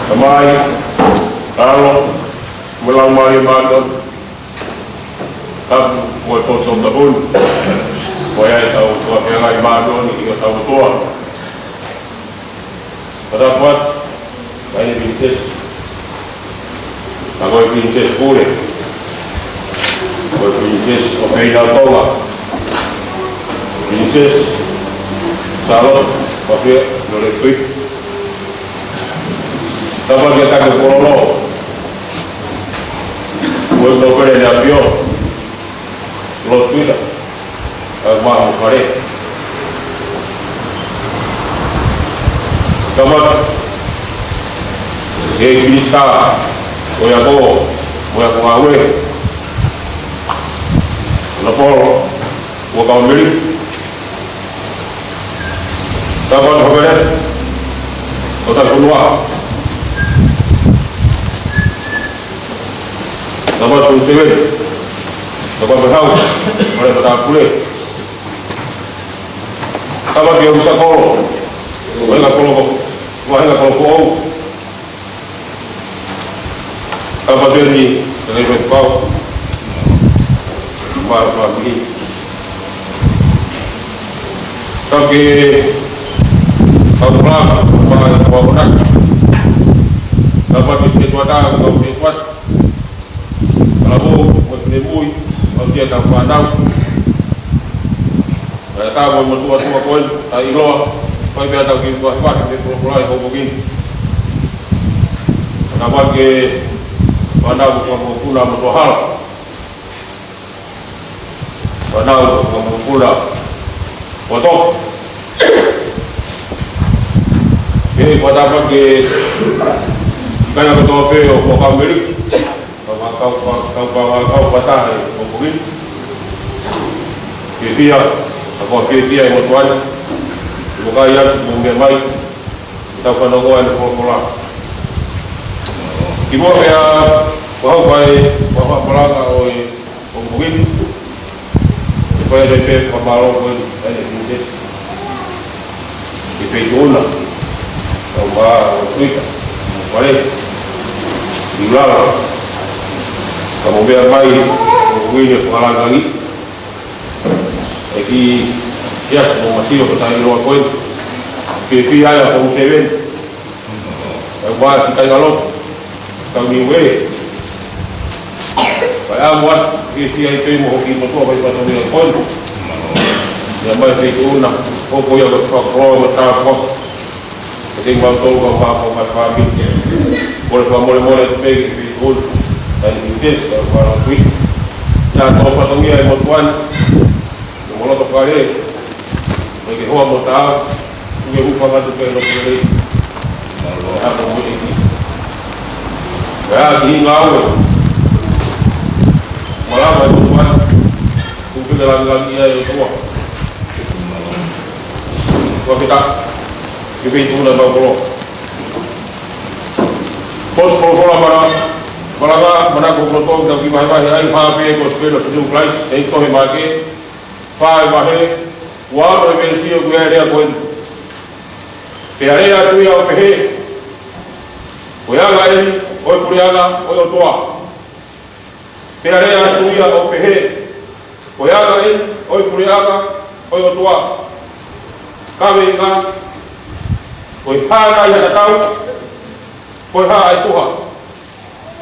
Tamai, ʻAlo, mo e Laumālie Māʻoniʻoni. Tapu mo e poto tapu ni. Ko ia ʻetau fakafeangai māʻoniʻoni ʻi hotau ʻOtua. Fakatapu atu, Taʻahine Pilinisesi. Ka ko e Pilinisesi Pule. Ko e Pilinisesi ʻo Feinaʻotonga. Pilinisesi Sālote Mafielelo Tuʻi. Tapu atu ki he Taki Pololo. Ko e Nōpele ʻEne ʻAfio, Lord Tuʻita. Kae ʻumaʻā hono fale. Tapu atu ki he Minisitā ʻo e Ako mo e Ako Ngāue, Honourable Huʻakavameiliku. Tapu atu ki he Fale ʻo e Tauhi Fonua. Tapu atu ki he Sēveni. Tapu atu ki he Hau, Fale Matāpule. Tapu atu ki he ʻōfisa kolo, ʻū vaʻinga kolo, ʻū vaʻinga kolo foʻou. Tapu atu ki he Faifekau mo e fāmili. Tapu ki he kau palopalema, mo e kau akonaki. Tapu atu ki he sētuata, kau sētuata. Talavou, mo e finemui, ʻo e tau fānau. Kae ʻatā mo e motuʻa tuʻa ko eni, ʻa ʻIloa, fai pē ʻetau kiʻi fakafaʻahi mei he folofola ʻi he pongipongi ni. Tapu atu ki he fānau mo e kau mokopuna mo e kau hala. Fānau mo e kau mokopuna mo e kau. Ke fakatapu atu ki he kāinga kotoa pē ʻo Huʻakavameiliku. Kau, kau, kau, kau, kau, kau, kau fakataha ʻi he pongipongi ni. Fiefia, ʻa e fiefia ʻi he motuʻa ni. Mou vakai atu, mou meʻa mai. Tau fanongo ʻa e folofola. Kimuʻa pea u hoko ai ki he fakamalanga ʻo e pongipongi ni. ʻE fai atu pē ʻa e fakamālō ko eni, ʻa e Pilinisesi. Ki he Feituʻuna, kau mā ʻo Tuʻita, mo e fale, ʻi Ulala, ka mou meʻa mai, ʻo uini e fakalāngilangi, ʻEiki Siaosi mo Masiʻi ʻo e Tauhi Fonua ko eni, fiefia ai ʻa e Kōsipeli, ʻa e vā ki he kāingalotu, kau Niuē, ʻa e ʻamu atu, fiefia ai pē mo hoku motuʻa fai fatongia ko eni. Meʻa mai Feituʻuna, hoko ia ko e fakakoloa mo e tāpuaki. Ko kimautolu kau mā mo e kau fāmili. Kole fakamolemole atu pē ki he Feituʻuna, ʻa e Pilinisesi, kau fānau kui. Naʻa tau fatongia ʻi he motuʻa ni, mo e loto fale, mo e hoa mo e tau, ʻoku ke hūfanga atu pē ʻi he loto fale. Mālō. ʻA ko mo e ki. Pea ki he ngāue. Malava ʻi he motuʻa ni, ʻoku ke lāngilangiʻia ʻe ʻOtua. Fakafetaʻi ki he Feituʻuna mau kolo. Potu folofola mana, malanga, mana ko hono tolu, tau kiʻi vahevahe ai, hā pē ko e Kōsipeli ʻo Sīsū Kalaisi, ʻi he tohi Maʻake, fā vahe, ua ono ʻi he veesi ʻoku ʻi ai e lea ko eni. Pea lea atu ia ʻo pehē, Ko e anga eni ʻo e puleʻanga ʻo e ʻOtua. Pea lea atu ia ʻo pehē, Ko e anga eni ʻo e puleʻanga ʻo e ʻOtua. Kaveinga, Ko e hā nai ha tatau, ko e hā ʻa e tuha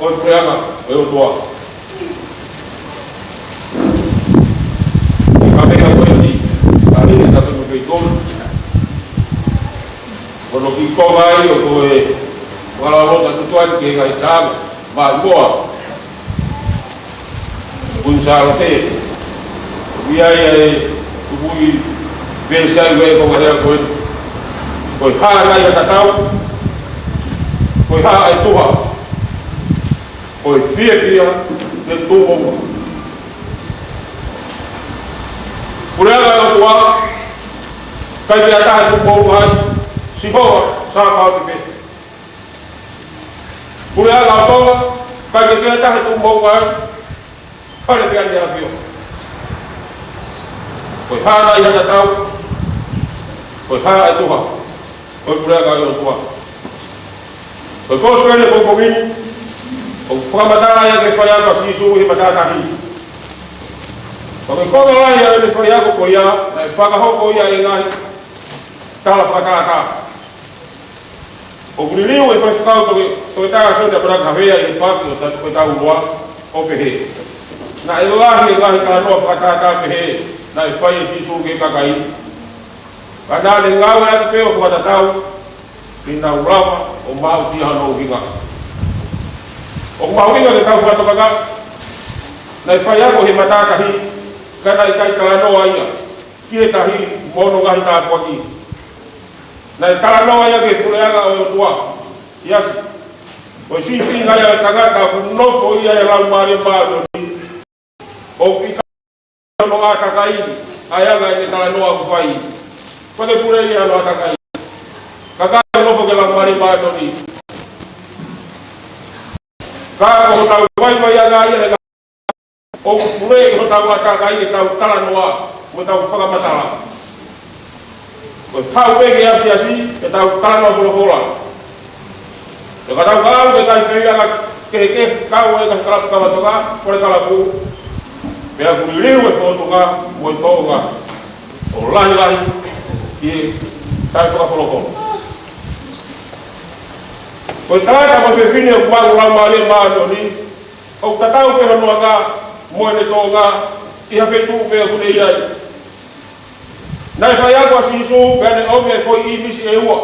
ʻo e puleʻanga ʻo e ʻOtua. Ko e kaveinga ko eni, ʻa eni ʻa e tapu mo kei tolu. Ko hono kiʻi konga ia ʻoku ou fakalotolahi atu ai ki he ngaahi taʻanga maʻimoa ʻo Kuini Sālote. ʻOku ʻi ai ʻa e tukuʻi veesi ʻa e konga lea ko eni. Ko e hā nai ha tatau, ko e hā ʻa e tuha, ko e fiefia ʻa e tuʻumoʻunga. Puleʻanga ʻo e ʻOtua, ʻikai ke ʻi ai ha taha ʻe tuʻumoʻunga ai, Sihova Sāpaoti pē. Puleʻanga ʻo Tonga, ʻikai ke ʻi ai ha taha ʻe tuʻumoʻunga ai, Fale pē ʻa ʻEne ʻAfio. Ko e hā nai ha tatau, ko e hā ʻa e tuha ʻo e puleʻanga ʻo e ʻOtua. Ko e kosipeli ʻo e pongipongi ni, ʻoku fakamatala ia ki he faiako ʻa Sīsū ʻi he matātahi. Ko e konga lahi ʻo ʻene faiako ko ia, naʻe fakahoko ia ʻi he ngaahi tala fakatātā. ʻOku liliu ʻe he faifekau Toketā Sione ʻAmanaki Havea ʻi he paaki ʻo e taʻu ko ē ʻe taha ua ʻo pehē, Naʻe lahi e ngaahi talanoa fakatātā pehē naʻe fai ʻe Sīsū ki he kakai, ka naʻa ne ngāueʻaki pē ʻo fakatatau ke nau lava ʻo maʻutia hono ʻuhinga. ʻOku mahuʻinga ke tau fakatokangaʻi, naʻe faiako he matātahi, ka naʻe ʻikai talanoa ia ki he tahi mo hono ngaahi tāpuaki. Naʻe talanoa ia ki he puleʻanga ʻo e ʻOtua, ʻi ʻAsi. Ko e sīpinga ia ʻo e tangata ʻoku nofo ia ʻi he Laumālie Māʻoniʻoni, ʻoku ʻikai hono ʻātakai ʻa e anga ʻene talanoa ʻoku fai. Ko e pule ia hono ʻātakai. Ka ka nofo ki he Laumālie Māʻoniʻoni, ka ko hotau vaivaiʻanga ia he ʻoku pule ʻi hotau ʻātakai ke tau talanoa, mo tau fakamatala. Ko e pau pē ke ʻasi ʻasi, ke tau talanoa folofola. Pea ka tau kau ki he ngaahi feilaulau kehekehe, kau ai ki he kalapu kava toka, ko e kalapu, pea ʻoku liliu e fōtunga mo e tōʻonga ʻo lahilahi ki he taʻefakafolofola. Ko e tangata mo e fefine ʻoku maʻu Laumālie Māʻoniʻoni, ʻoku tatau pē hono anga mo ʻene tōʻonga ʻi ha feituʻu pē ʻoku ne ʻi ai. Naʻe faiako ʻa Sīsū, pea ne ʻomi e foʻi ʻīmisi ʻe ua.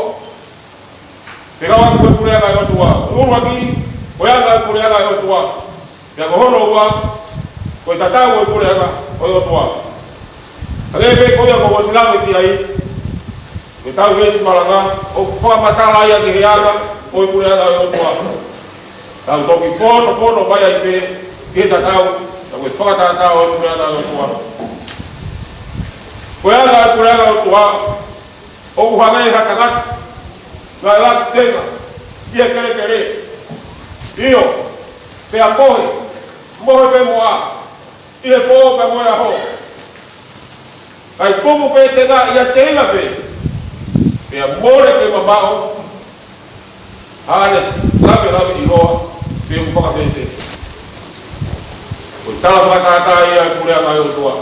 Pea ko e puleʻanga ʻo e ʻOtua. ʻUluaki, ko e anga e puleʻanga ʻo e ʻOtua. Pea ko hono ua, ko e tatau ʻo e puleʻanga ʻo e ʻOtua. Hangē pē ko ia kuo u ʻosi lave ki ai, ko ʻetau veesi malanga, ʻoku fakamatala ia ki he anga ʻo e puleʻanga ʻo e ʻOtua. Tau toki fonofono mai ai pē ki he tatau, ka ko e fakatātā ʻo e puleʻanga ʻo e ʻOtua. Ko e anga e puleʻanga ʻo e ʻOtua, ʻoku hangē ha tangata naʻe laku tenga ʻi he kelekele. ʻIo, pea mohe, mohe pē mo ʻā, ʻi he pō pea mo e ʻaho. Kae tupu pē tenga ʻiate ia pē, pea mole ke mamaʻo haʻane lavelave ʻiloa pe ʻoku fakafēfē. Ko e tala fakatātā ia e puleʻanga ʻo e ʻOtua.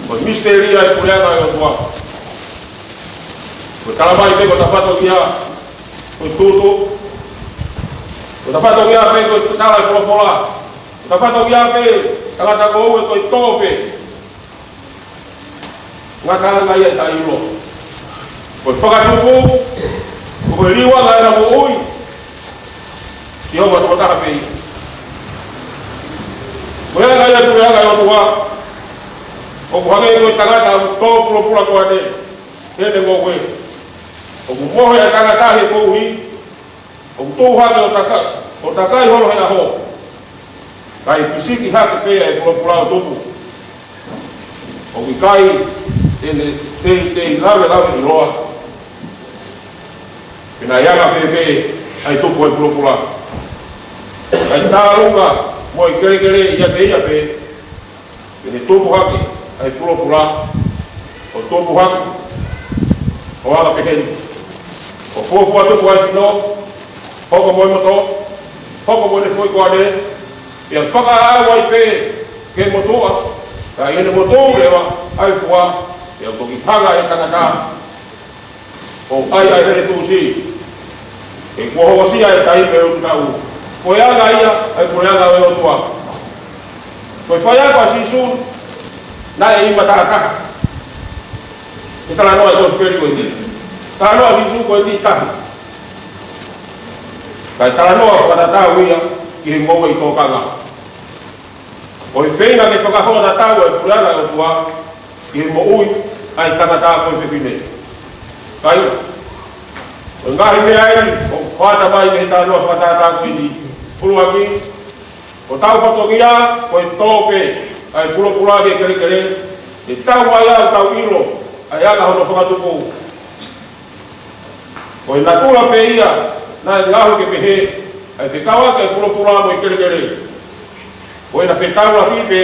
Ko e misiteli ia e puleʻanga ʻo e ʻOtua. Ko e tala mai pē ko e fatongia ko e tutu. Ko e fatongia pē ko e tala e folofola. Ko e fatongia pē tangata ko ue ko e tō pē. Ngataʻanga ia ʻe taʻeʻilo. Ko e fakatupu, ko e liuanga ʻena moʻui, Sihova tokotaha pē ia. Ko e anga ia e puleʻanga ʻo e ʻOtua, ʻoku hangē ko e tangata ʻoku tō pulopula ko ʻene, ʻene ngoue. ʻOku mohe ʻa e tangata he koeʻuhi, ʻoku tuʻu hake ʻo taka-, ʻo takai holo he ʻaho. Kae fisiki hake pē ʻa e pulopula ʻo tupu. ʻOku ʻikai te ne teitei lavelave ʻiloa pe naʻe anga fēfē ʻa e tupu ʻa e pulopula. Kae tālunga mo e kelekele ʻiate ia pē, pea ne tupu hake ʻa e pulopula, ʻo tupu hake ʻo anga pehē ni. ʻO fuofua tupu ʻa e sino, hoko mo e moto, hoko mo ʻene foʻi koane, Pea fakaʻau ai pē ki he motuʻa, pea ʻi heʻene motu leva ʻa e fua, pea toki hanga ʻe he tangata ʻo ʻai ʻa e heletuʻusi, he kuo hokosia ʻa e taimi ʻo e ʻutu taʻu. Ko e anga ia ʻa e puleʻanga ʻo e ʻOtua. Ko e faiako ʻa Sīsū naʻe ʻi Matakata. He talanoa ʻa e Kosipeli ko eni. Talanoa ʻa Sīsū ko eni tahi. Kae talanoa fakatatau ia ki he moʻui ʻi tōkanga. Ko e feinga ke fakahoa tatau ʻa e puleʻanga ʻo e ʻOtua ki he moʻui ʻa e tangata ko e fefine. Kāinga, ko e ngaahi meʻa ʻeni ʻoku hoʻata mai mei he talanoa fakatātā ko eni. ʻUluaki, ko hotau fatongia ko e tō pē ʻa e pulopula ki he kelekele, ke tau mai ʻo tau ʻilo ʻa e anga hono fakatupu. Ko e natula pē ia naʻe ngaohi ke pehē, ʻa e fekauʻaki ʻa e pulopula mo e kelekele. Ko ʻena fetaulaki pē,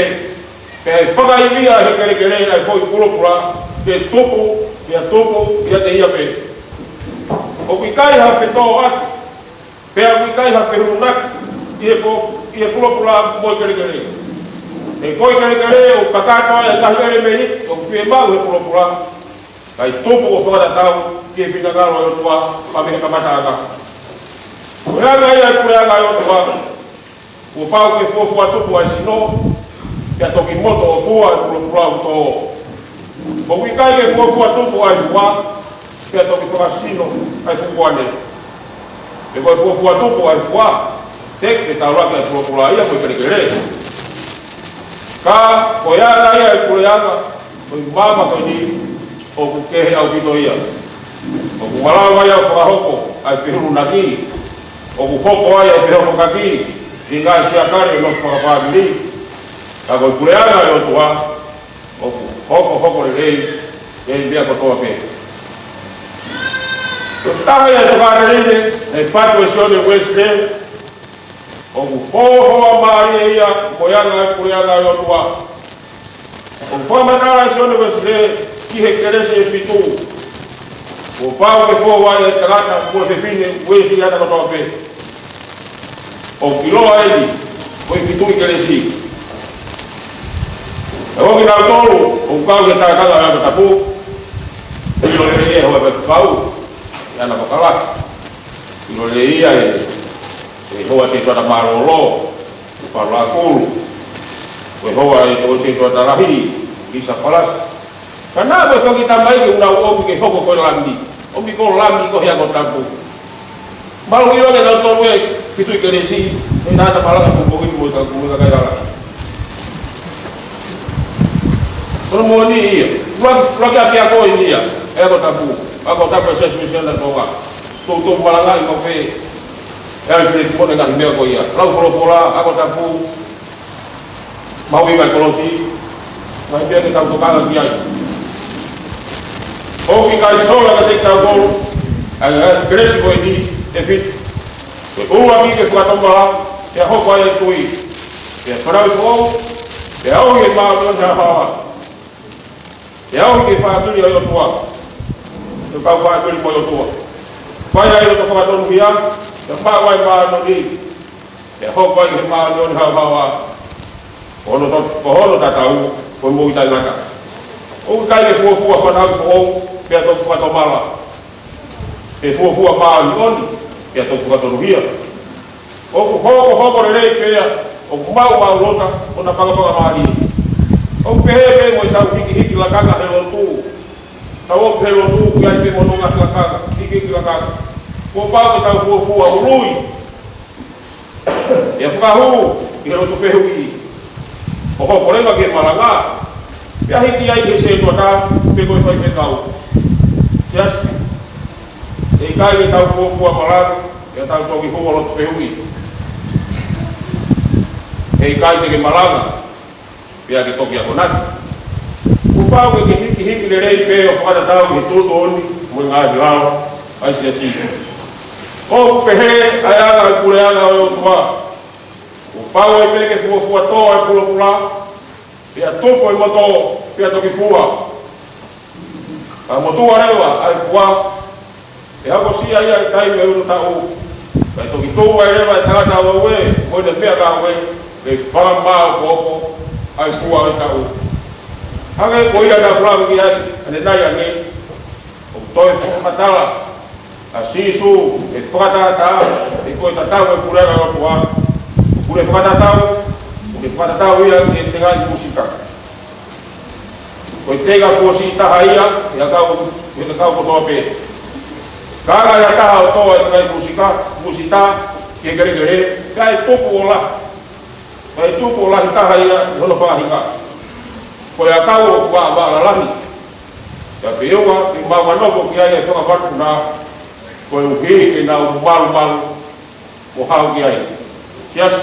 pea ʻe fakaivia ʻe he kelekele ʻa e foʻi pulopula, ke tupu, pea tupu ʻiate ia pē. ʻOku ʻikai ha fetōʻaki, pea ʻoku ʻikai ha fehulunaki ʻi he po-, ʻi he pulopula mo e kelekele. He ko e kelekele ʻoku kakato ai ʻa e ngaahi ʻelemēniti ʻoku fiemaʻu ʻe he pulopula, kae tupu ʻo fakatatau ki he finangalo ʻo e ʻOtua mei he kamataʻanga. Ko e anga ia ʻa e puleʻanga ʻo e ʻOtua, kuo pau ke fuofua tupu ʻa e sino, pea toki moto ʻo fua ʻa e pulopula ʻoku tō. ʻOku ʻikai ke fuofua tupu ʻa e fua, pea toki fakasino ʻa e fukuane. He ko e fuofua tupu ʻa e fua, teʻeki fetaulaki ʻa e pulopula ia mo e kelekele. Ka ko e anga ia ʻa e puleʻanga ʻo e māmani ko eni, ʻoku kehe ʻaupito ia. ʻOku malava ia ʻo fakahoko ʻa e fehulunaki, ʻoku hoko ai ʻa e fehokotaki ki he ngaahi siakane ʻo e nofo fakafāmili. Ka ko e puleʻanga ʻo e ʻOtua, ʻoku hokohoko lelei ʻi he meʻa kotoa pē. Ko e taha ia ʻo e tokāteline naʻe fatu ʻe Sione Uēsilī, ʻoku hohoa mālie ia mo e anga ʻo e puleʻanga ʻo e ʻOtua. ʻOku fakamatala ʻe Sione Uēsilī ki he kelesi ʻe fitu. Kuo pau ke fou ai ʻa e tangata mo e fefine Uēsiliana kotoa pē. ʻOku ʻiloa eni ko e fitu ʻi kelesi. He ko kinautolu ʻoku kau he tangata ʻo e Ako Tapu, ʻilo lelei ʻe he hoa ʻo e Faifekau, ʻi ana pakalaki. ʻIlo lelei ia ʻe he hoa setuata mālōlō, ʻo Palakulu, ko e hoa ʻo e setuata lahi, ʻi Sapalasi. Ka naʻa mo e foʻi tamaiki ʻoku nau ʻomi ke hoko ko e lami, ʻomi ko e lami ko e Ako Tapu. Malu ʻilo ke nau tolu e fitu ʻi kelesi, he naʻa ta malanga ko koe mo e ka kume ka kai ala. Ko e moʻoni ia, ʻuluaki, ʻuluaki ʻapiako eni ia ʻo e Ako Tapu, Ako Tapu ʻa e Siasi Uēsiliana Tonga. Toutou malangaʻi maʻu pē ʻe Alfred Moʻone ngaahi meʻa ko ia. Lau folofola, Ako Tapu, mahuʻinga ʻo e kolosi, ngaahi meʻa ke tau tokanga ki ai. ʻOku ʻikai sola kiate kitautolu ʻa e kelesi ko eni ʻe fitu. Ko e ʻuluaki ke fakatomala, pea hoko ai ʻa e tui, pea fanauʻi foʻou, pea ʻomi ʻa e māʻoniʻoni haohaoa. Pea ʻomi ki he fāmili ʻo e ʻOtua, ke kau fāmili mo e ʻOtua. Fai ai ʻa e loto fakatonuhia, pea maʻu ai ʻa e māʻoniʻoni, pea hoko ai ʻa e māʻoniʻoni haohaoa. Ko hono to-, ko hono tatau ko e moʻui taʻengata. ʻOku ʻikai ke fuofua fanauʻi foʻou pea toki fakatomala, pe fuofua māʻoniʻoni pea toki fakatonuhia. ʻOku hokohoko lelei pē ia, ʻoku maʻumaʻulota ʻo na pangapangamālie. ʻOku pehē pē mo ʻetau hikihiki lakanga he lotu. Tau ō ki he lotu, ʻoku ʻi ai pē mo hono ngaahi lakanga, hikihiki lakanga. Kuo pau ke tau fuofua ului, pea fakahū ki he lotu fehuʻi, ʻo hoko leva ki he malanga, pea hiki ai ki he setuata pe ko e faifekau. Siasi, ʻe ʻikai ke tau fuofua malanga, pea tau toki hū ʻo lotu fehuʻi. ʻE ʻikai te ke malanga, pea ke toki akonaki. Kuo pau ke ke hikihiki lelei pē ʻo fakatatau ki he tuʻutuʻuni mo e ngaahi lao ʻa e Siasi. ʻOku pehē ʻa e anga ʻo e puleʻanga ʻo e ʻOtua. Kuo pau ai pē ke fuofua tō ʻa e pulopula, pea tupu ʻa e moto, pea toki fua. Ka motuʻa leva ʻa e fua, ʻe hokosia ia ʻi he taimi ʻo e ʻutu taʻu, kae toki tuʻu ai leva ʻa e tangata ʻo e, mo ʻene meʻangāue, ke fakamāʻopoʻopo ʻa e fua ʻo e taʻu. Hangē ko ia naʻa ku lave ki ai ʻanenai ange, ʻoku toe fakamatala ʻa Sīsū ʻi he fakatātā, he ko e tatau ʻa e puleʻanga ʻo e ʻOtua, ʻoku ne fakatatau, ʻoku ne fakatatau ia ki he tengaʻi musika. Ko e tenga kuo siʻi taha ia, ʻi he kau, ʻi he kau kotoa pē. Ka anga ia taha ʻo toʻo ʻa e tengaʻi musika, musita, ki he kelekele, kae tupu ʻo lahi. Kae tupu ʻo lahi taha ia ʻi hono faʻahinga. Ko e ʻakau ʻoku vāvālalahi. Pea feʻunga ke maʻu ʻa e nofo ki ai ʻa e fanga manupuna, koeʻuhi ke nau malumalu mo haʻu ki ai. Siasi,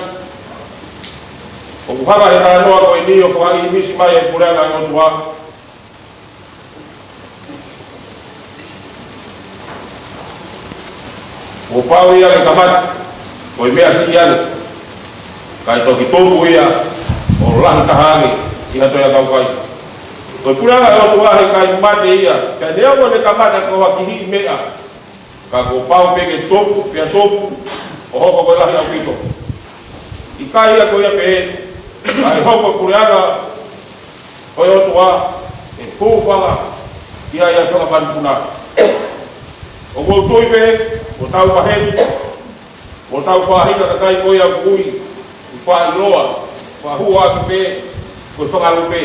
ʻoku hanga ʻe he talanoa ko eni ʻo fakaʻīmisi mai ʻa e puleʻanga ʻo e ʻOtua. Kuo pau ia ke kamata ko e meʻa siʻi ange, kae toki tupu ia ʻo lahi taha ange ʻi ha toe ʻakau kai. Ko e puleʻanga ʻo e ʻOtua he ʻikai mate ia, kae neongo ʻene kamata ko ha kihiʻi meʻa, ka kuo pau pē ke tupu, pea tupu, ʻo hoko ko e lahi ʻaupito. ʻIkai ia ko ia pē, kae hoko e puleʻanga ʻo e ʻOtua ʻe hūfanga ki ai ʻa e fanga manupuna. ʻOku ou tui pē, ʻoku tau maheni, ʻoku tau faʻahinga kakai ko ia ʻoku ui, ʻoku faʻa ʻiloa, faʻa hua ʻaki pē, ko e fanga lupe.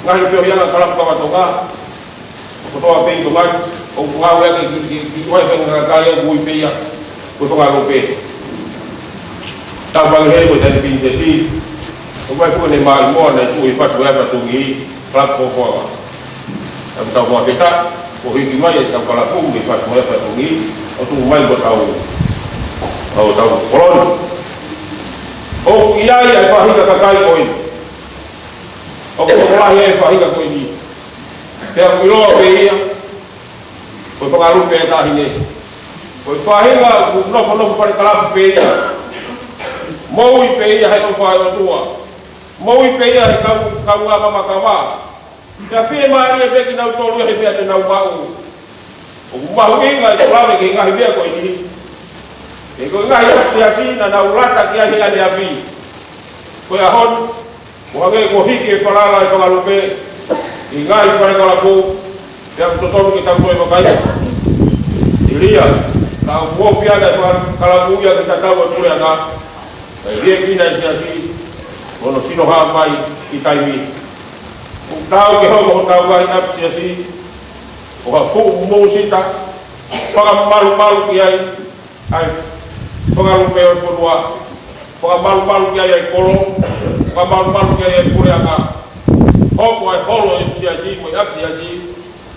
Ngaahi feohiʻanga kalapu kava Tonga, ʻoku toa pē ʻi Tonga ni, ʻoku ngāue ʻaki ki, ki, ki, ki, ʻoku ʻi ai e fanga kakai ʻoku ui pē ia, ko e fanga lupe. Tau pangihē ko e taimi Pinisepi, ʻoku ʻi ai pē ʻene maʻimoa naʻe tuʻu ʻi Fatu ʻa Fatungi, kalapu ko Foa. Tau tau hoa peta, ʻo hiki mai ʻetau kalapu mei Fatu ʻa Fatungi, ʻo tuʻu mai ko ʻetau, ʻo ʻetau koloni. ʻOku ʻi ai ʻa e faʻahinga kakai ko eni. ʻOku tokolahi ʻa e faʻahinga ko eni. Pea ʻoku ʻiloa pē ia, ko e fanga lupe ʻa e taʻahine. Ko e faʻahinga ʻoku nofonofo fale kalapu pē ia. Moʻui pē ia he ʻofa ʻa e ʻOtua. Moʻui pē ia he kau, kaungā mamakava. Pea fiemālie pē kinautolu ia he meʻa te nau maʻu. ʻOku mahuʻinga ʻetau lave ki he ngaahi meʻa ko eni. He ko e ngaahi ʻapi siasi naʻa nau lata ki ai he ʻaneafi. Ko e ʻaho ni, ʻo hangē kuo hiki e falala ʻa e fanga lupe ʻi he ngaahi fale kalapu, pea ʻoku totonu ke tau toe vakai. ʻIo, naʻa ʻoku ofi ange ʻa e fanga kalapu ia ke tatau ʻa e puleʻanga, kae liʻekina e siasi, ko hono sino hā mai ki taimi. ʻOku taau ke hoko hotau ngaahi ʻapi siasi ko ha fuʻu musita, fakamalumalu ki ai ʻa e fanga lupe ʻo e fonua, fakamalumalu ki ai ʻa e kolo, fakamalumalu ki ai ʻa e puleʻanga. Hoko ʻa e holo ʻo e siasi mo e ʻapi siasi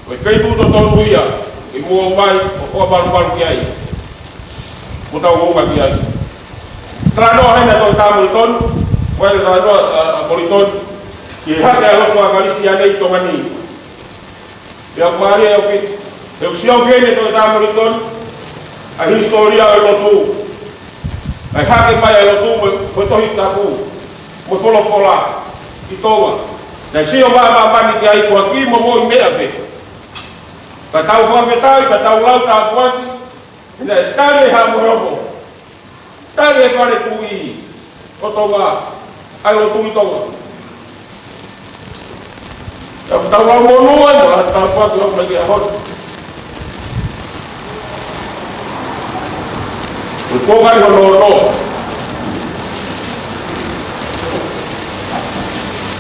ko e feituʻu totonu ia ke mou ō mai ʻo fakamalumalu ki ai, mo tau ō mai ki ai. Talanoa heni ʻa Toketā Molitoni, ʻa e talanoa ʻa, ʻa Molitoni, ki he hake ʻa e lotu ʻa e Kalisitiane ʻi Tonga ni. Pea ʻoku mālie ʻaupito, he ʻoku sio ki ai ʻa Toketā Molitoni, ʻa e hisitōlia ʻo e lotu, ʻa e hake mai ʻa e lotu mo e, mo e Tohi Tapu, mo e folofola ʻi Tonga. Naʻe sio mai ʻa māmani ki ai ko ha kiʻi momoʻi meʻa pē. Ka tau fakafetaʻi, ka tau lau tāpuaki, naʻe tali ʻe Haʻa Moheofo, tali ʻe he Fale Tuʻi ʻo Tonga ʻa e lotu ʻi Tonga. Pea ʻoku tau lau monū ai mo e tāpuaki ʻoku ʻomai ki he ʻaho ni. Ko e konga ʻi hono ono,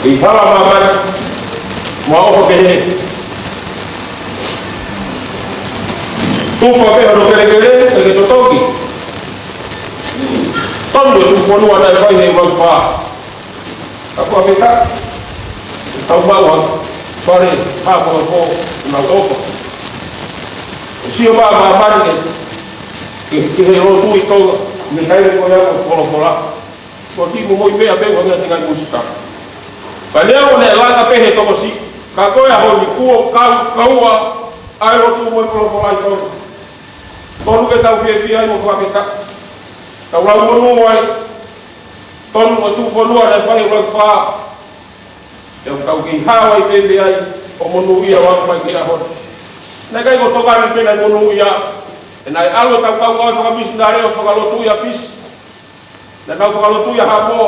ʻi he hala ʻa māmani mo ha ʻofa kehe. Tufa pē hono kelekele, ʻikai ke totoki. Tonu e tuʻufonua naʻe fai he ʻuluaki fā. Ka ko e meʻa, tau maʻu ha fale, ha fale ko ʻenau ʻofa. ʻO sio mai ʻa māmani ki he, ki he lotu ʻi Tonga, ʻi he taimi ko ia ʻo e folofola. Ko e kiʻi momoʻi meʻa pē ko e ngaahi ngaahi musika. Ka neongo naʻe langa pē he tokosiʻi, ka ko e ʻaho ni kuo kau, kaua ʻa e lotu mo e folofola ʻi Tonga. Tonu ke tau fiefia ai mo fakafetaʻi. Tau lau monū ai. Tonu e tuʻufonua naʻe fai ʻuluaki fā. Pea ʻoku tau kei hao ai pē mei ai ʻo monūʻia ʻo aʻu mai ki he ʻaho ni. Naʻe ʻikai ko Tonga ni pē naʻe monūʻia. He naʻe ʻalu ʻetau kau ngāue fakamisinale ʻo fakalotuʻi ʻa Fisi. Naʻa nau fakalotu ia ha pō,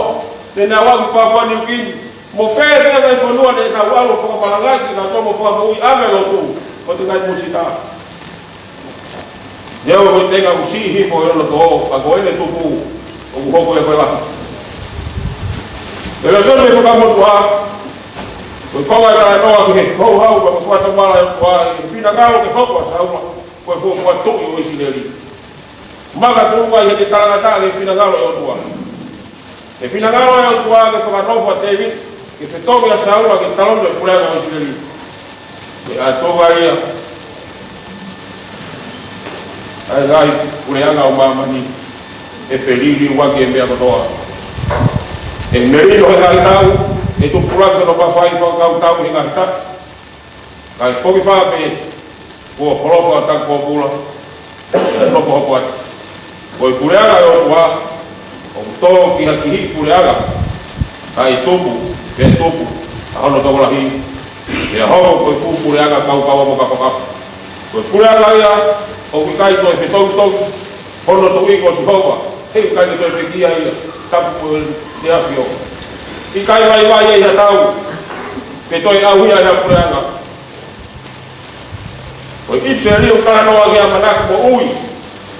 ne nau ʻalu ki Papua Niu Kini. Mo fēfē ʻa e fonua ne nau ʻalu fakamalangaʻi kinautolu mo fakamoʻui ʻa e lotu, ko e ngaahi musita. Neongo ko e tenga ʻoku siʻi hifo ʻi hono tō, ka ko ʻene tupu ʻoku hoko ia ko e lahi. Pea lēsoni mei he Fuakava Motuʻa, ko e konga ʻe talanoa ki he houhau mo e fakatomala ʻa e ʻOtua, ʻi he finangalo ke hoko ʻa Saula ko e fuofua tuʻi ʻo ʻIsileli. Makatuʻunga ʻi heʻene talangataʻa ki he finangalo ʻo e ʻOtua. Ko e finangalo ʻo e ʻOtua ke fakanofo ʻa Tēvita ke fetongi ʻa Saula ke taloni ʻa e puleʻanga ʻo ʻIsileli. Ko e ʻOtua ia ʻa e ngaahi puleʻanga ʻo māmani, ʻe feliliuaki e meʻa kotoa. ʻE melino he ngaahi taʻu, ʻe tupulaki hono mafai fakakautau he ngaahi taʻu. Kae foki fā pē, kuo holofa ʻa e taki pōpula, ʻe hokohoko atu. Ko e puleʻanga ʻo e ʻOtua, ʻoku tō ki ha kihiʻi puleʻanga, kae tupu, pea tupu ʻa hono tokolahi, pea hoko ko e fuʻu puleʻanga kaukaua mo kapakapa. Ko e puleʻanga ia ʻoku ʻikai toe fetongitongi hono tuʻi ko Sihova, heʻikai ke toe pekia ia, tapu ko ʻene ʻAfio. ʻIkai vaivai ia ʻi ha tau, pe toe ʻauhia ʻe ha puleʻanga. Ko e ʻipiseli ʻoku talanoa ki he ʻamanaki moʻui,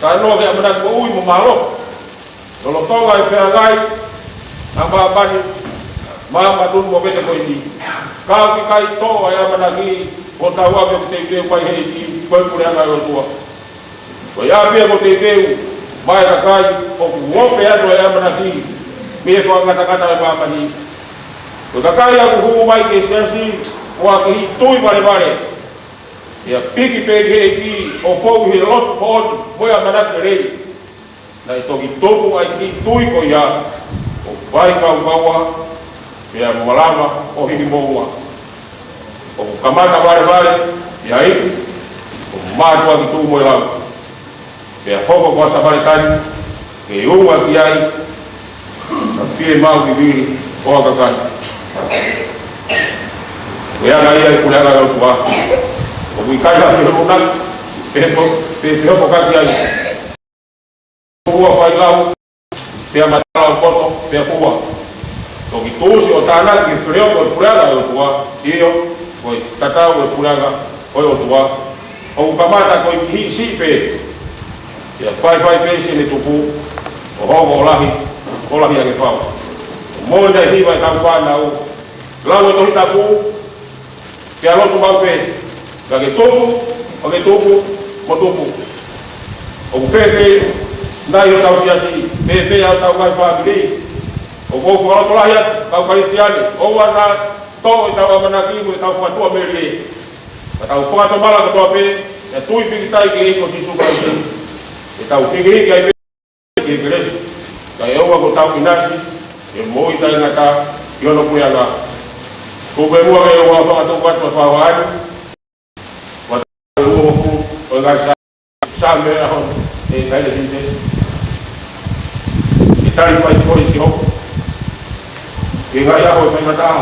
talanoa ki he ʻamanaki moʻui mo mālohi. Lolotonga e feangai ʻa māmani, māmani mo vete ko eni, ka ʻoku ʻikai tō ʻa e ʻamanaki ʻo tau ʻapi ʻoku teuteu mai he ʻEiki, ko e puleʻanga ʻo e ʻOtua. Ko e ʻapi ia kuo teuteu maʻa e kakai ʻoku ope atu e ʻamanaki mei he fakangatangata ʻo e māmani. Ko e kakai ʻoku hū mai ki he siasi ko ha kihiʻi tui valevale, pea piki pē ki he ʻEiki ʻo fou ʻi he lotu moʻoni mo e ʻamanaki lelei. Naʻe toki tupu ai e kihiʻi tui ko ia ʻo vai kaukaua, pea malava ʻo hiki moʻunga. ʻOku kamata valevale ia ai, ʻo mātuʻaki tuʻu mo e lau. Pea hoko ko ʻAsavalekani ke unga ki ai ʻa e fiemaʻu vivili ʻo ha kakai. Ko e anga ia e puleʻanga ʻo e ʻOtua. ʻOku ʻikai ha fehounaki, pe ko, pe fehokokaki ai. Fua fai lau, pea matala poto, pea fua. Toki tuʻusi ʻo tānaki e feleoko e puleʻanga ʻo e ʻOtua, ʻio, ko e tatau e puleʻanga ʻo e ʻOtua. ʻOku kamata ko e kihiʻi siʻi pē, pea faifai pē siʻene tupu, ʻo hoko ʻo lahi, ʻo lahi ange fau. Mo e hiva ʻetau fānau, lau e Tohi Tapu, pea lotu maʻu pē, ka ke tupu, ka ke tupu, mo tupu. ʻOku fēfē nai hotau siasi, fēfē hotau ngaahi fāmili? ʻOku ou fakalotolahi atu, kau Kalisitiane, ʻoua naʻa tō ʻetau ʻamanaki mo ʻetau fakatua melie. Ka tau fakatomala kotoa pē, ʻo tui pikitai ki he ʻEiki ko Sīsū Kalaisi, ke tau hikihiki ai pē ki he kelesi, kae ʻoua kuo tau ʻinasi ʻi he moʻui taʻengata ʻi hono puleʻanga. Ko e meʻa muʻa ke u fakatuku atu ʻa e fakahohaʻa ni, ʻa e uofulu ʻo e ngaahi Saame, Saame ʻo e ʻaho ni, ʻe kaile sinte. ʻE tali mai ko e Sihova ki he ngaahi ʻaho ʻe faingataʻa.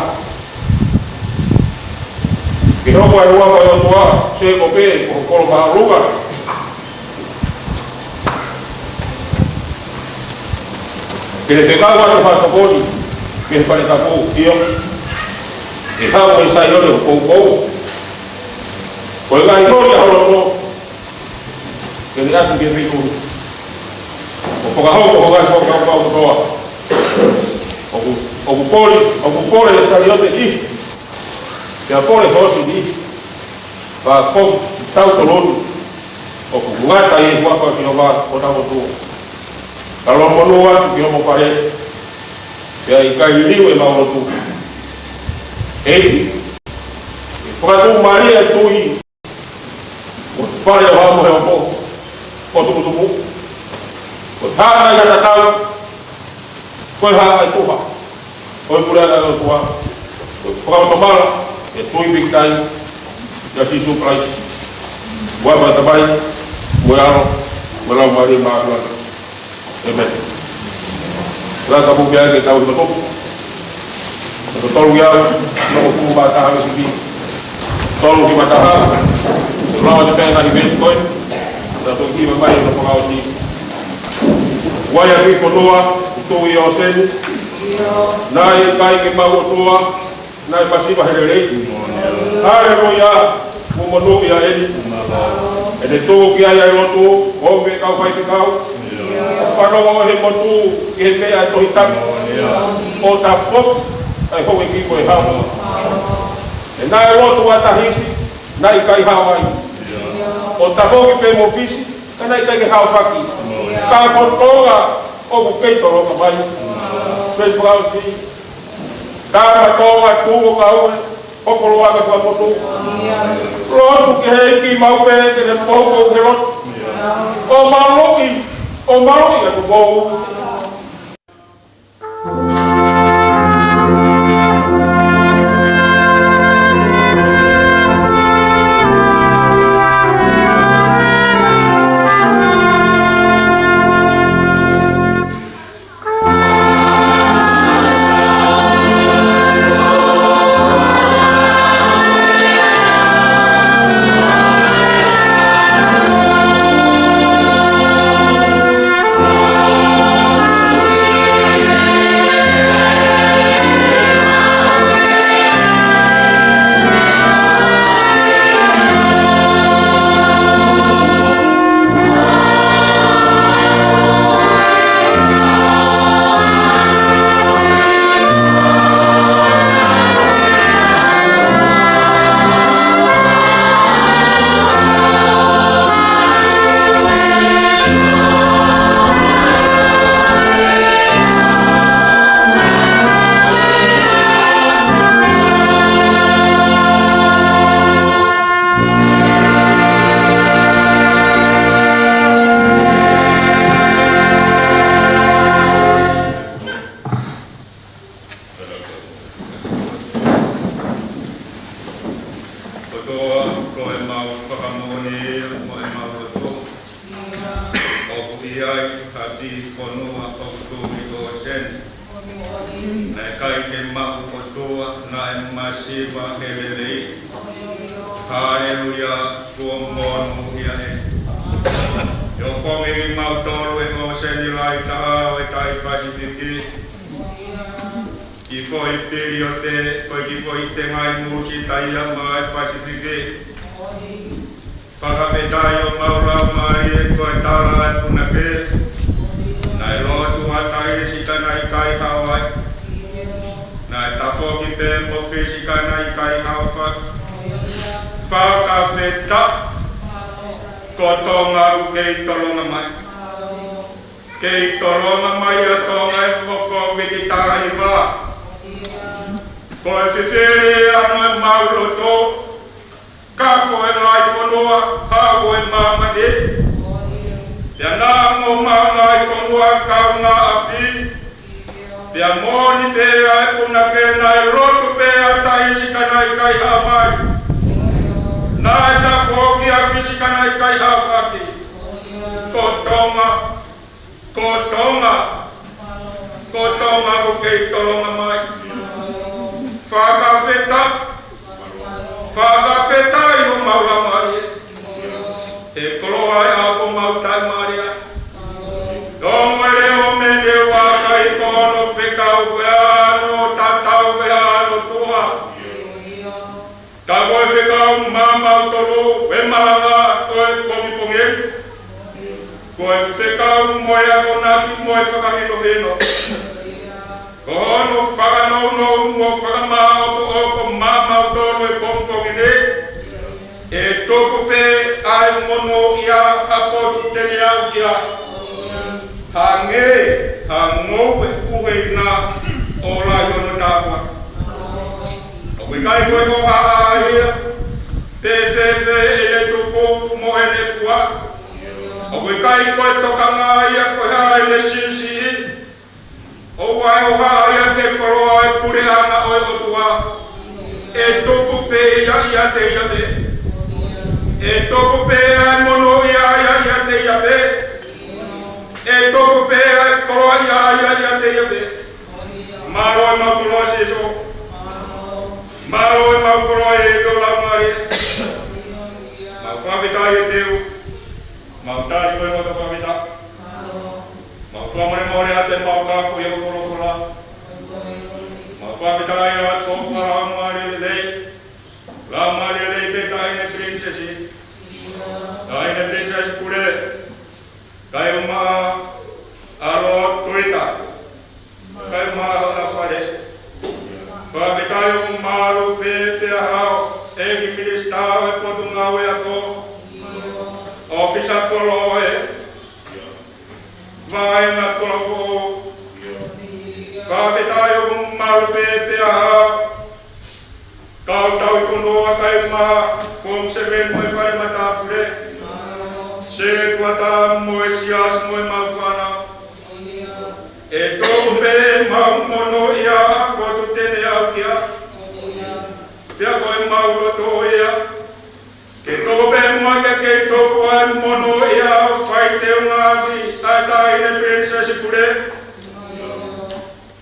Ke hoko ʻa e huafa ʻo e ʻOtua, Sēkope, ko ho kolo māʻolunga. Ke ne fekau atu ha tokoni mei he fale tapu, ʻio, ke haʻu ʻa Saione ʻo poukou. Ko e ngaahi koli ʻa ho loto, ke ne ʻatu ki he feituʻu ni, ʻo fakahoko ho ngaahi fakakaukau kotoa. ʻOku, ʻoku pole, ʻoku pole ʻa Saione ʻi, pea pole ho ʻosi ni, pea ko e tautolonu, ʻoku ngata ʻi he huafa ʻo Sihova ko hotau ʻOtua. Ka lolomonū atu ki homo fale, pea ʻikai liliu ʻemau lotu. ʻEiki, ke fakatumālie ʻa e tui, mo e fale ʻo haʻa moheofo, ʻo tuputupu. Ko e hā nai ha tatau, ko e hā ʻa e tuha ʻo e puleʻanga ʻo e ʻOtua? Ko e fakatomala, ʻe tui pikitai kia Sīsū Kalaisi. Huafa ʻo e Tamai, mo e ʻAlo, mo e Laumālie Māʻoniʻoni. ʻĒmeni. Laka puke ai ke tau hiva toku. Ko e tolu ia, no ko kuma taha me siki. Tolu ki mataha. Lava te pea ngaahi veesi ko ē. Tau toki hiva mai no ko ngā ʻosi. Ua ia ki fonua, Tui ʻo Seni. Naʻe ʻikai ke maʻu ʻOtua, naʻe masiva he lelei. Haleluia. Kuo monūʻia eni. ʻEne tuku ki ai ʻa e lotu, ʻo me kau faifekau. Fanongo he motu, ki he meʻa ʻa e Tohi Tapu. ʻO tafoki ʻa e houʻeiki ko e hau. He naʻe lotu ʻa Tahisi, naʻe ʻikai hao ai. ʻO tafoki pē mo Fisi, ka naʻe ʻikai ke haofaki. Ka ko Tonga, ʻoku kei tolonga mai. Pei fakaʻosi. Tama Tonga tuʻu ʻo ngāue, ʻo koloa ke fakamotu. Lotu ki he ʻEiki maʻu pē ke ne poupou he lotu. ʻO maluʻi, ʻo maluʻi ʻa e poupou. ʻOtua, ko ʻemau fakamoʻoni mo ʻemau lotu, ʻoku ʻi ai ha kiʻi fonua ʻoku tuʻu ʻi ʻōseni. Naʻe ʻikai ke maʻu ʻOtua, naʻe masiva he lelei. Haleluia, kuo monūʻia eni. ʻIo, fongi kimautolu he ʻōseni lahi taha ʻo e Tai Pasifiki. Kiʻi foʻi piliote, ko e kiʻi foʻi tengaʻi mūsita ia maʻa e Pasifiki. Fakafetaʻi ʻo maʻu laumālie ko e tala ʻa e punake. Naʻe lotu ʻa Tahisi ka naʻe ʻikai hao ai. Naʻe tafoki pē mo Fisi ka naʻe ʻikai haofaki. Fakafetaʻi ko Tonga ʻoku kei tolonga mai. Kei tolonga mai ʻa Tonga ʻi he Koviti taha hiva. Ko e fefele ia mo ʻemau loto, kafo e ngaahi fonua, haʻu e māmani. Pea naʻa mo ʻemau ngaahi fonua kaungāʻapi. Pea moʻoni pē ʻa e punake, naʻe lotu pē ʻa Tahisi ka naʻe ʻikai hao mai. Naʻe tafoki ʻa Fisi ka naʻe ʻikai haofaki. Ko Tonga, ko Tonga, ko Tonga ʻoku kei tolonga mai. Fakafetaʻi, fakafetaʻi ʻo maʻu laumālie. He koloa ʻa e ʻaho ko ʻemau taʻimālie. Tō mo e leʻo mei he vakai ko hono fekau pē ʻa hono tatau pē ʻa hono tuha. Ka ko e fekau maʻamautolu ʻe malanga ko e pongipongi. Ko e fekau mo e akonaki mo e fakahinohino. Ko hono fakanounou mo fakamāʻopoʻopo maʻamautolu he pongipongi ni. ʻE tuku pē ʻa e monūʻia ʻa e potu te ne aʻu ki ai. Hangē ha ngoue ʻuheina ʻo lahi hono tāpuaki. ʻOku ʻikai ko e hohaʻa ia, pe fēfē ʻene tupu mo ʻene fua. ʻOku ʻikai ko e tokanga ia ko e hā ʻene siʻisiʻi. ʻOua ʻe hohaʻa ia ki he koloa ʻo e puleʻanga ʻo e ʻOtua. ʻE tupu pē ia ʻiate ia pē. ʻE tupu pē ʻa e monūʻia ia ʻiate ia pē. ʻE tupu pē ʻa e koloaʻia ia ʻiate ia pē. Mālō ʻemau koloa Sīsū. Mālō ʻemau koloa ʻEiki ʻo Laumālie. Mau fakafetaʻi ʻEiki. Mau tali koe mau fakafetaʻi. Mau fakamālō Kole atu ʻemau kafo ʻi hoʻo folofola. Mau fakafetaʻi atu ko e fakalaumālie lelei. Laumālie lelei pē Taʻahine Pilinisesi. Taʻahine Pilinisesi Pule. Kae ʻumaʻā ʻa Lord Tuita. Kae ʻumaʻā hona fale. Fakafetaʻi ʻoku mālō pē pea hao ʻEiki Minisitā ʻo e Potungāue Ako. ʻOfisa Kolo ē. Vaenga Kolo Foʻou. Fakafetaʻi ʻoku mālō pē pea hao kau tauhi fonua kae ʻumaʻā Form Seven mo e Fale Matāpule. Sētuata mo e Siasi mo ʻemau fānau. ʻE tuku pē ʻemau monūʻia ʻa Kotu Tene Aukia. Pea ko ʻemau loto ia. Ke tuku pē muʻa ke kei tuku ʻa e monūʻia ʻo fai teunga ʻaki ʻa e Taʻahine Pilinisesi Pule.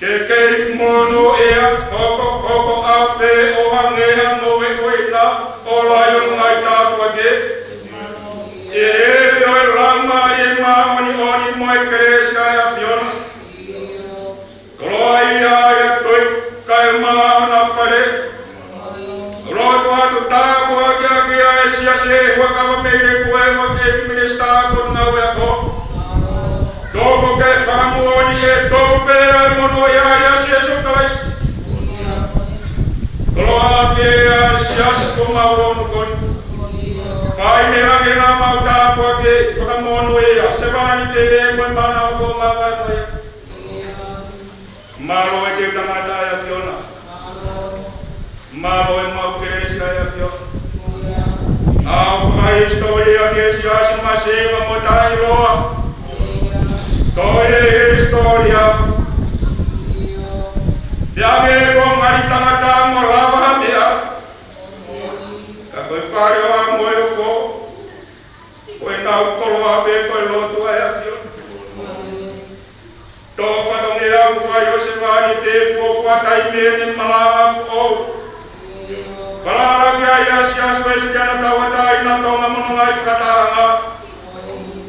Ke kei monūʻia hokohoko ʻapē ʻo hangē ha ngoue ʻo e ʻuhinga ʻo e Laʻi ʻo e ngaahi tāpuaki. ʻI he ʻEiki ʻo e Laumālie Māʻoniʻoni mo e kelesi ʻa e ʻAfiona. Koloa ia ʻa Tuita kae ʻumaʻā hona fale. Lotu atu tāpuakiʻi ʻa e Siasi ʻi he huakava mei he kuonga ʻo e ʻEiki Minisitā Potungāue Ako. Tuku ke fakamoʻoni ʻe tuku pē ʻa e monūʻia ʻia Sīsū Kalaisi. Koloa pē ʻa e Siasi ko mau lonu koni. Fai mei langi ʻemau tāpuaki fakamonūʻia. Sevāniti ē mo e mānava ko mau kanoia. Mālō e kau tangata ʻa e ʻAfiona. Mālō ʻemau kelesi ʻa e ʻAfiona. ʻOku fakahisitōlia ki he siasi masiva mo taʻeʻiloa. Toe hisitōlia. Pea ʻoku ngali tangata mo lava ha meʻa. Ka ko e fale ʻo e ʻAmoʻi ʻo fo. Ko ʻenau koloa pē ko e lotu ʻa e ʻAfiona. Tō fatongia ʻoku fai ʻo Sevāniti ʻi he fuofua taimi ʻene malanga foʻou. Falala ki ai ʻa e Siasi Uēsiliana Tauʻatāina ʻo Tonga mo hono ngaahi fakatahaʻanga.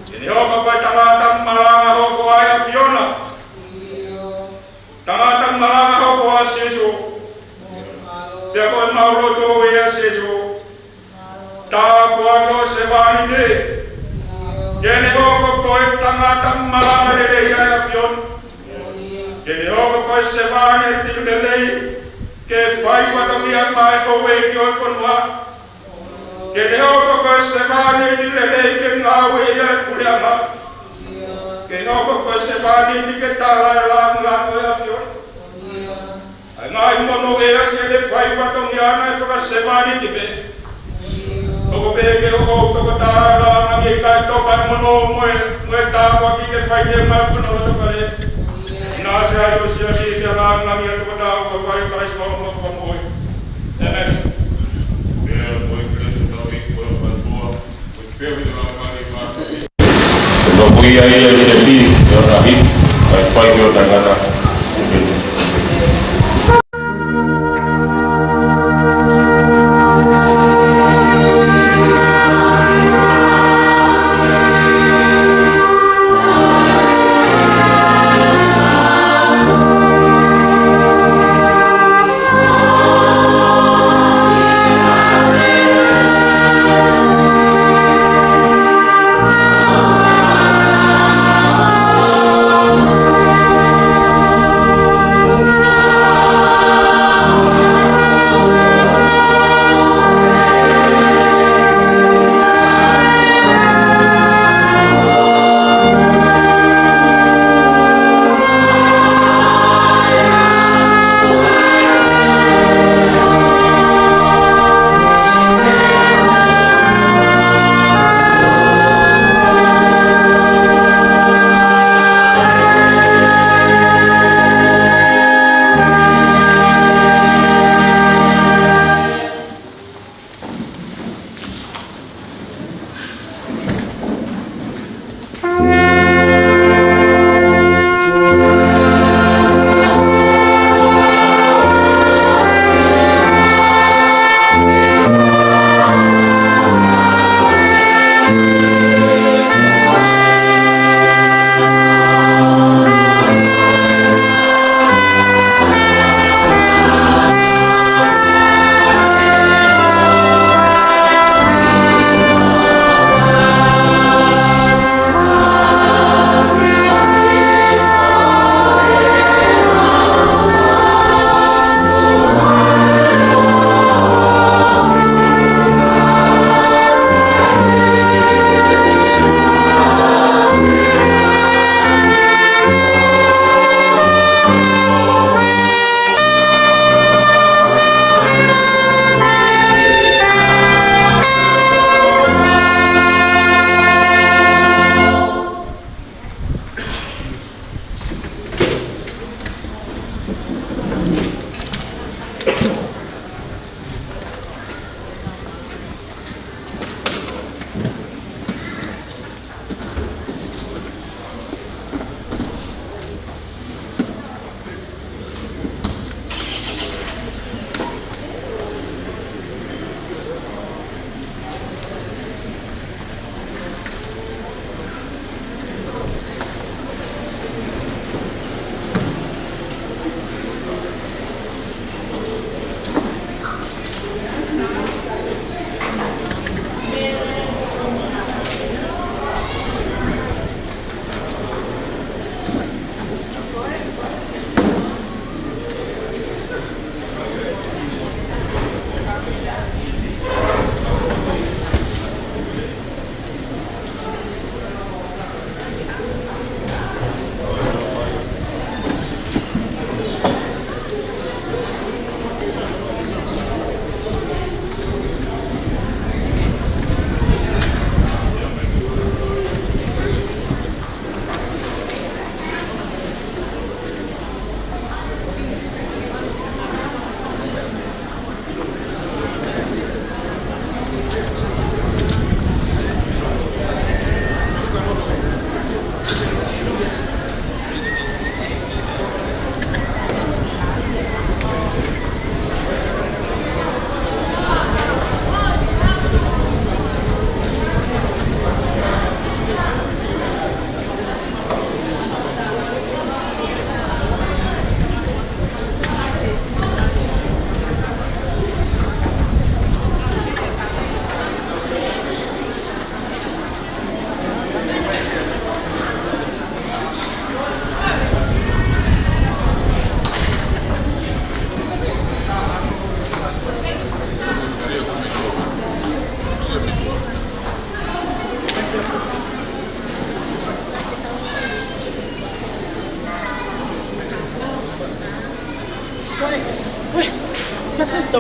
Ke ne hoko ko e tangata malanga hoko ʻa e ʻAfiona. Tangata malanga hoko ʻa Sīsū. Pea ko ʻemau lotu ʻia Sīsū. Tāpuakiʻi ʻa Sevāniti. Ke ne hoko ko e tangata malanga lelei ʻa e ʻAfiona. Ke ne hoko ko e Sevāniti lelei. Ke fai fatongia mai ko e ʻEiki ʻo e fonua. Ke ne hoko ko e Sevāniti lelei ke ngāue ʻi he puleʻanga. Ke hoko ko e Sevāniti ke tala e lāngilangi ʻo e ʻAfiona. ʻA e ngaahi monūʻia ʻoku ne fai fatongia ʻa e faka-Sevāniti pē. Tuku pē ke hoko ʻo tokotā ʻa e lāngilangi kae toka e monū mo e, mo e tāpuaki ke fai ke mau puno loto fale. ʻInasi ai ʻo Siasi ke lāngilangi ʻa e tokotā ʻoku fai Kalaisi ko homau Fakamoʻui. ʻĒmeni. Pea ko e kelesi ʻa e ʻEiki ko e ʻofa ʻa e ʻOtua, ko e feohi ʻa e Laumālie Māʻoniʻoni. Ko ia ia i te pi, ʻio tahi, ʻai pai ki o tangata.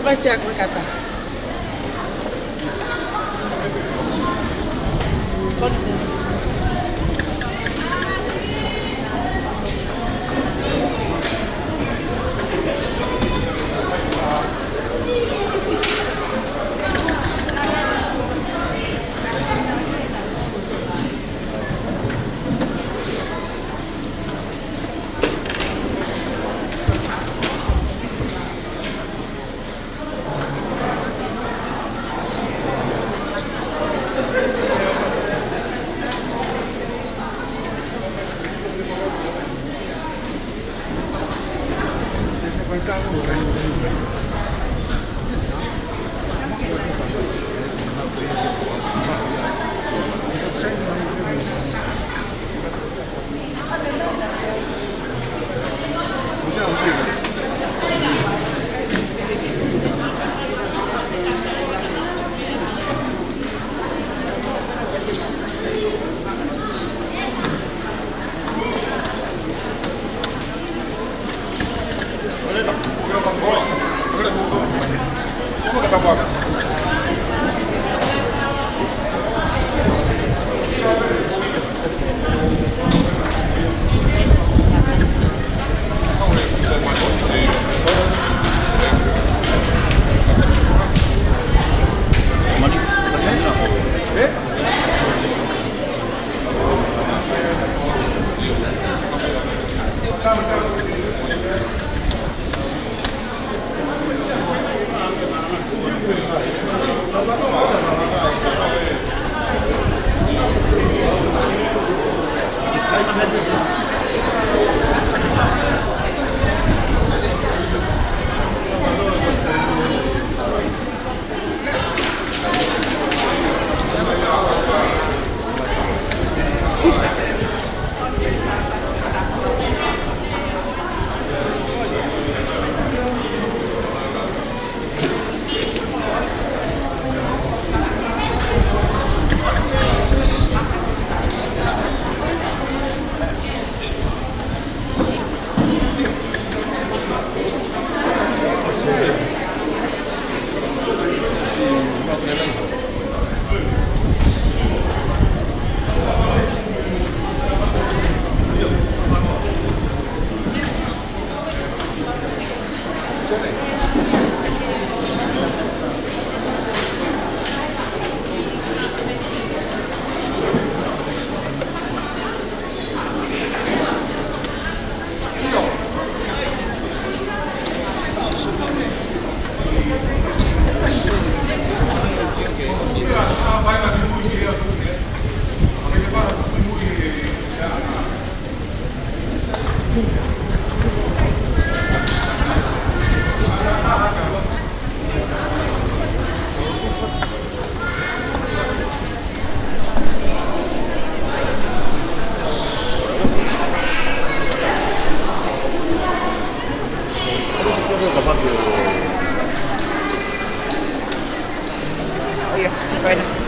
Vai se ako kata.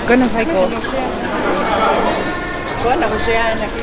Ko ena fai ko. Ko ena ko se ana ke.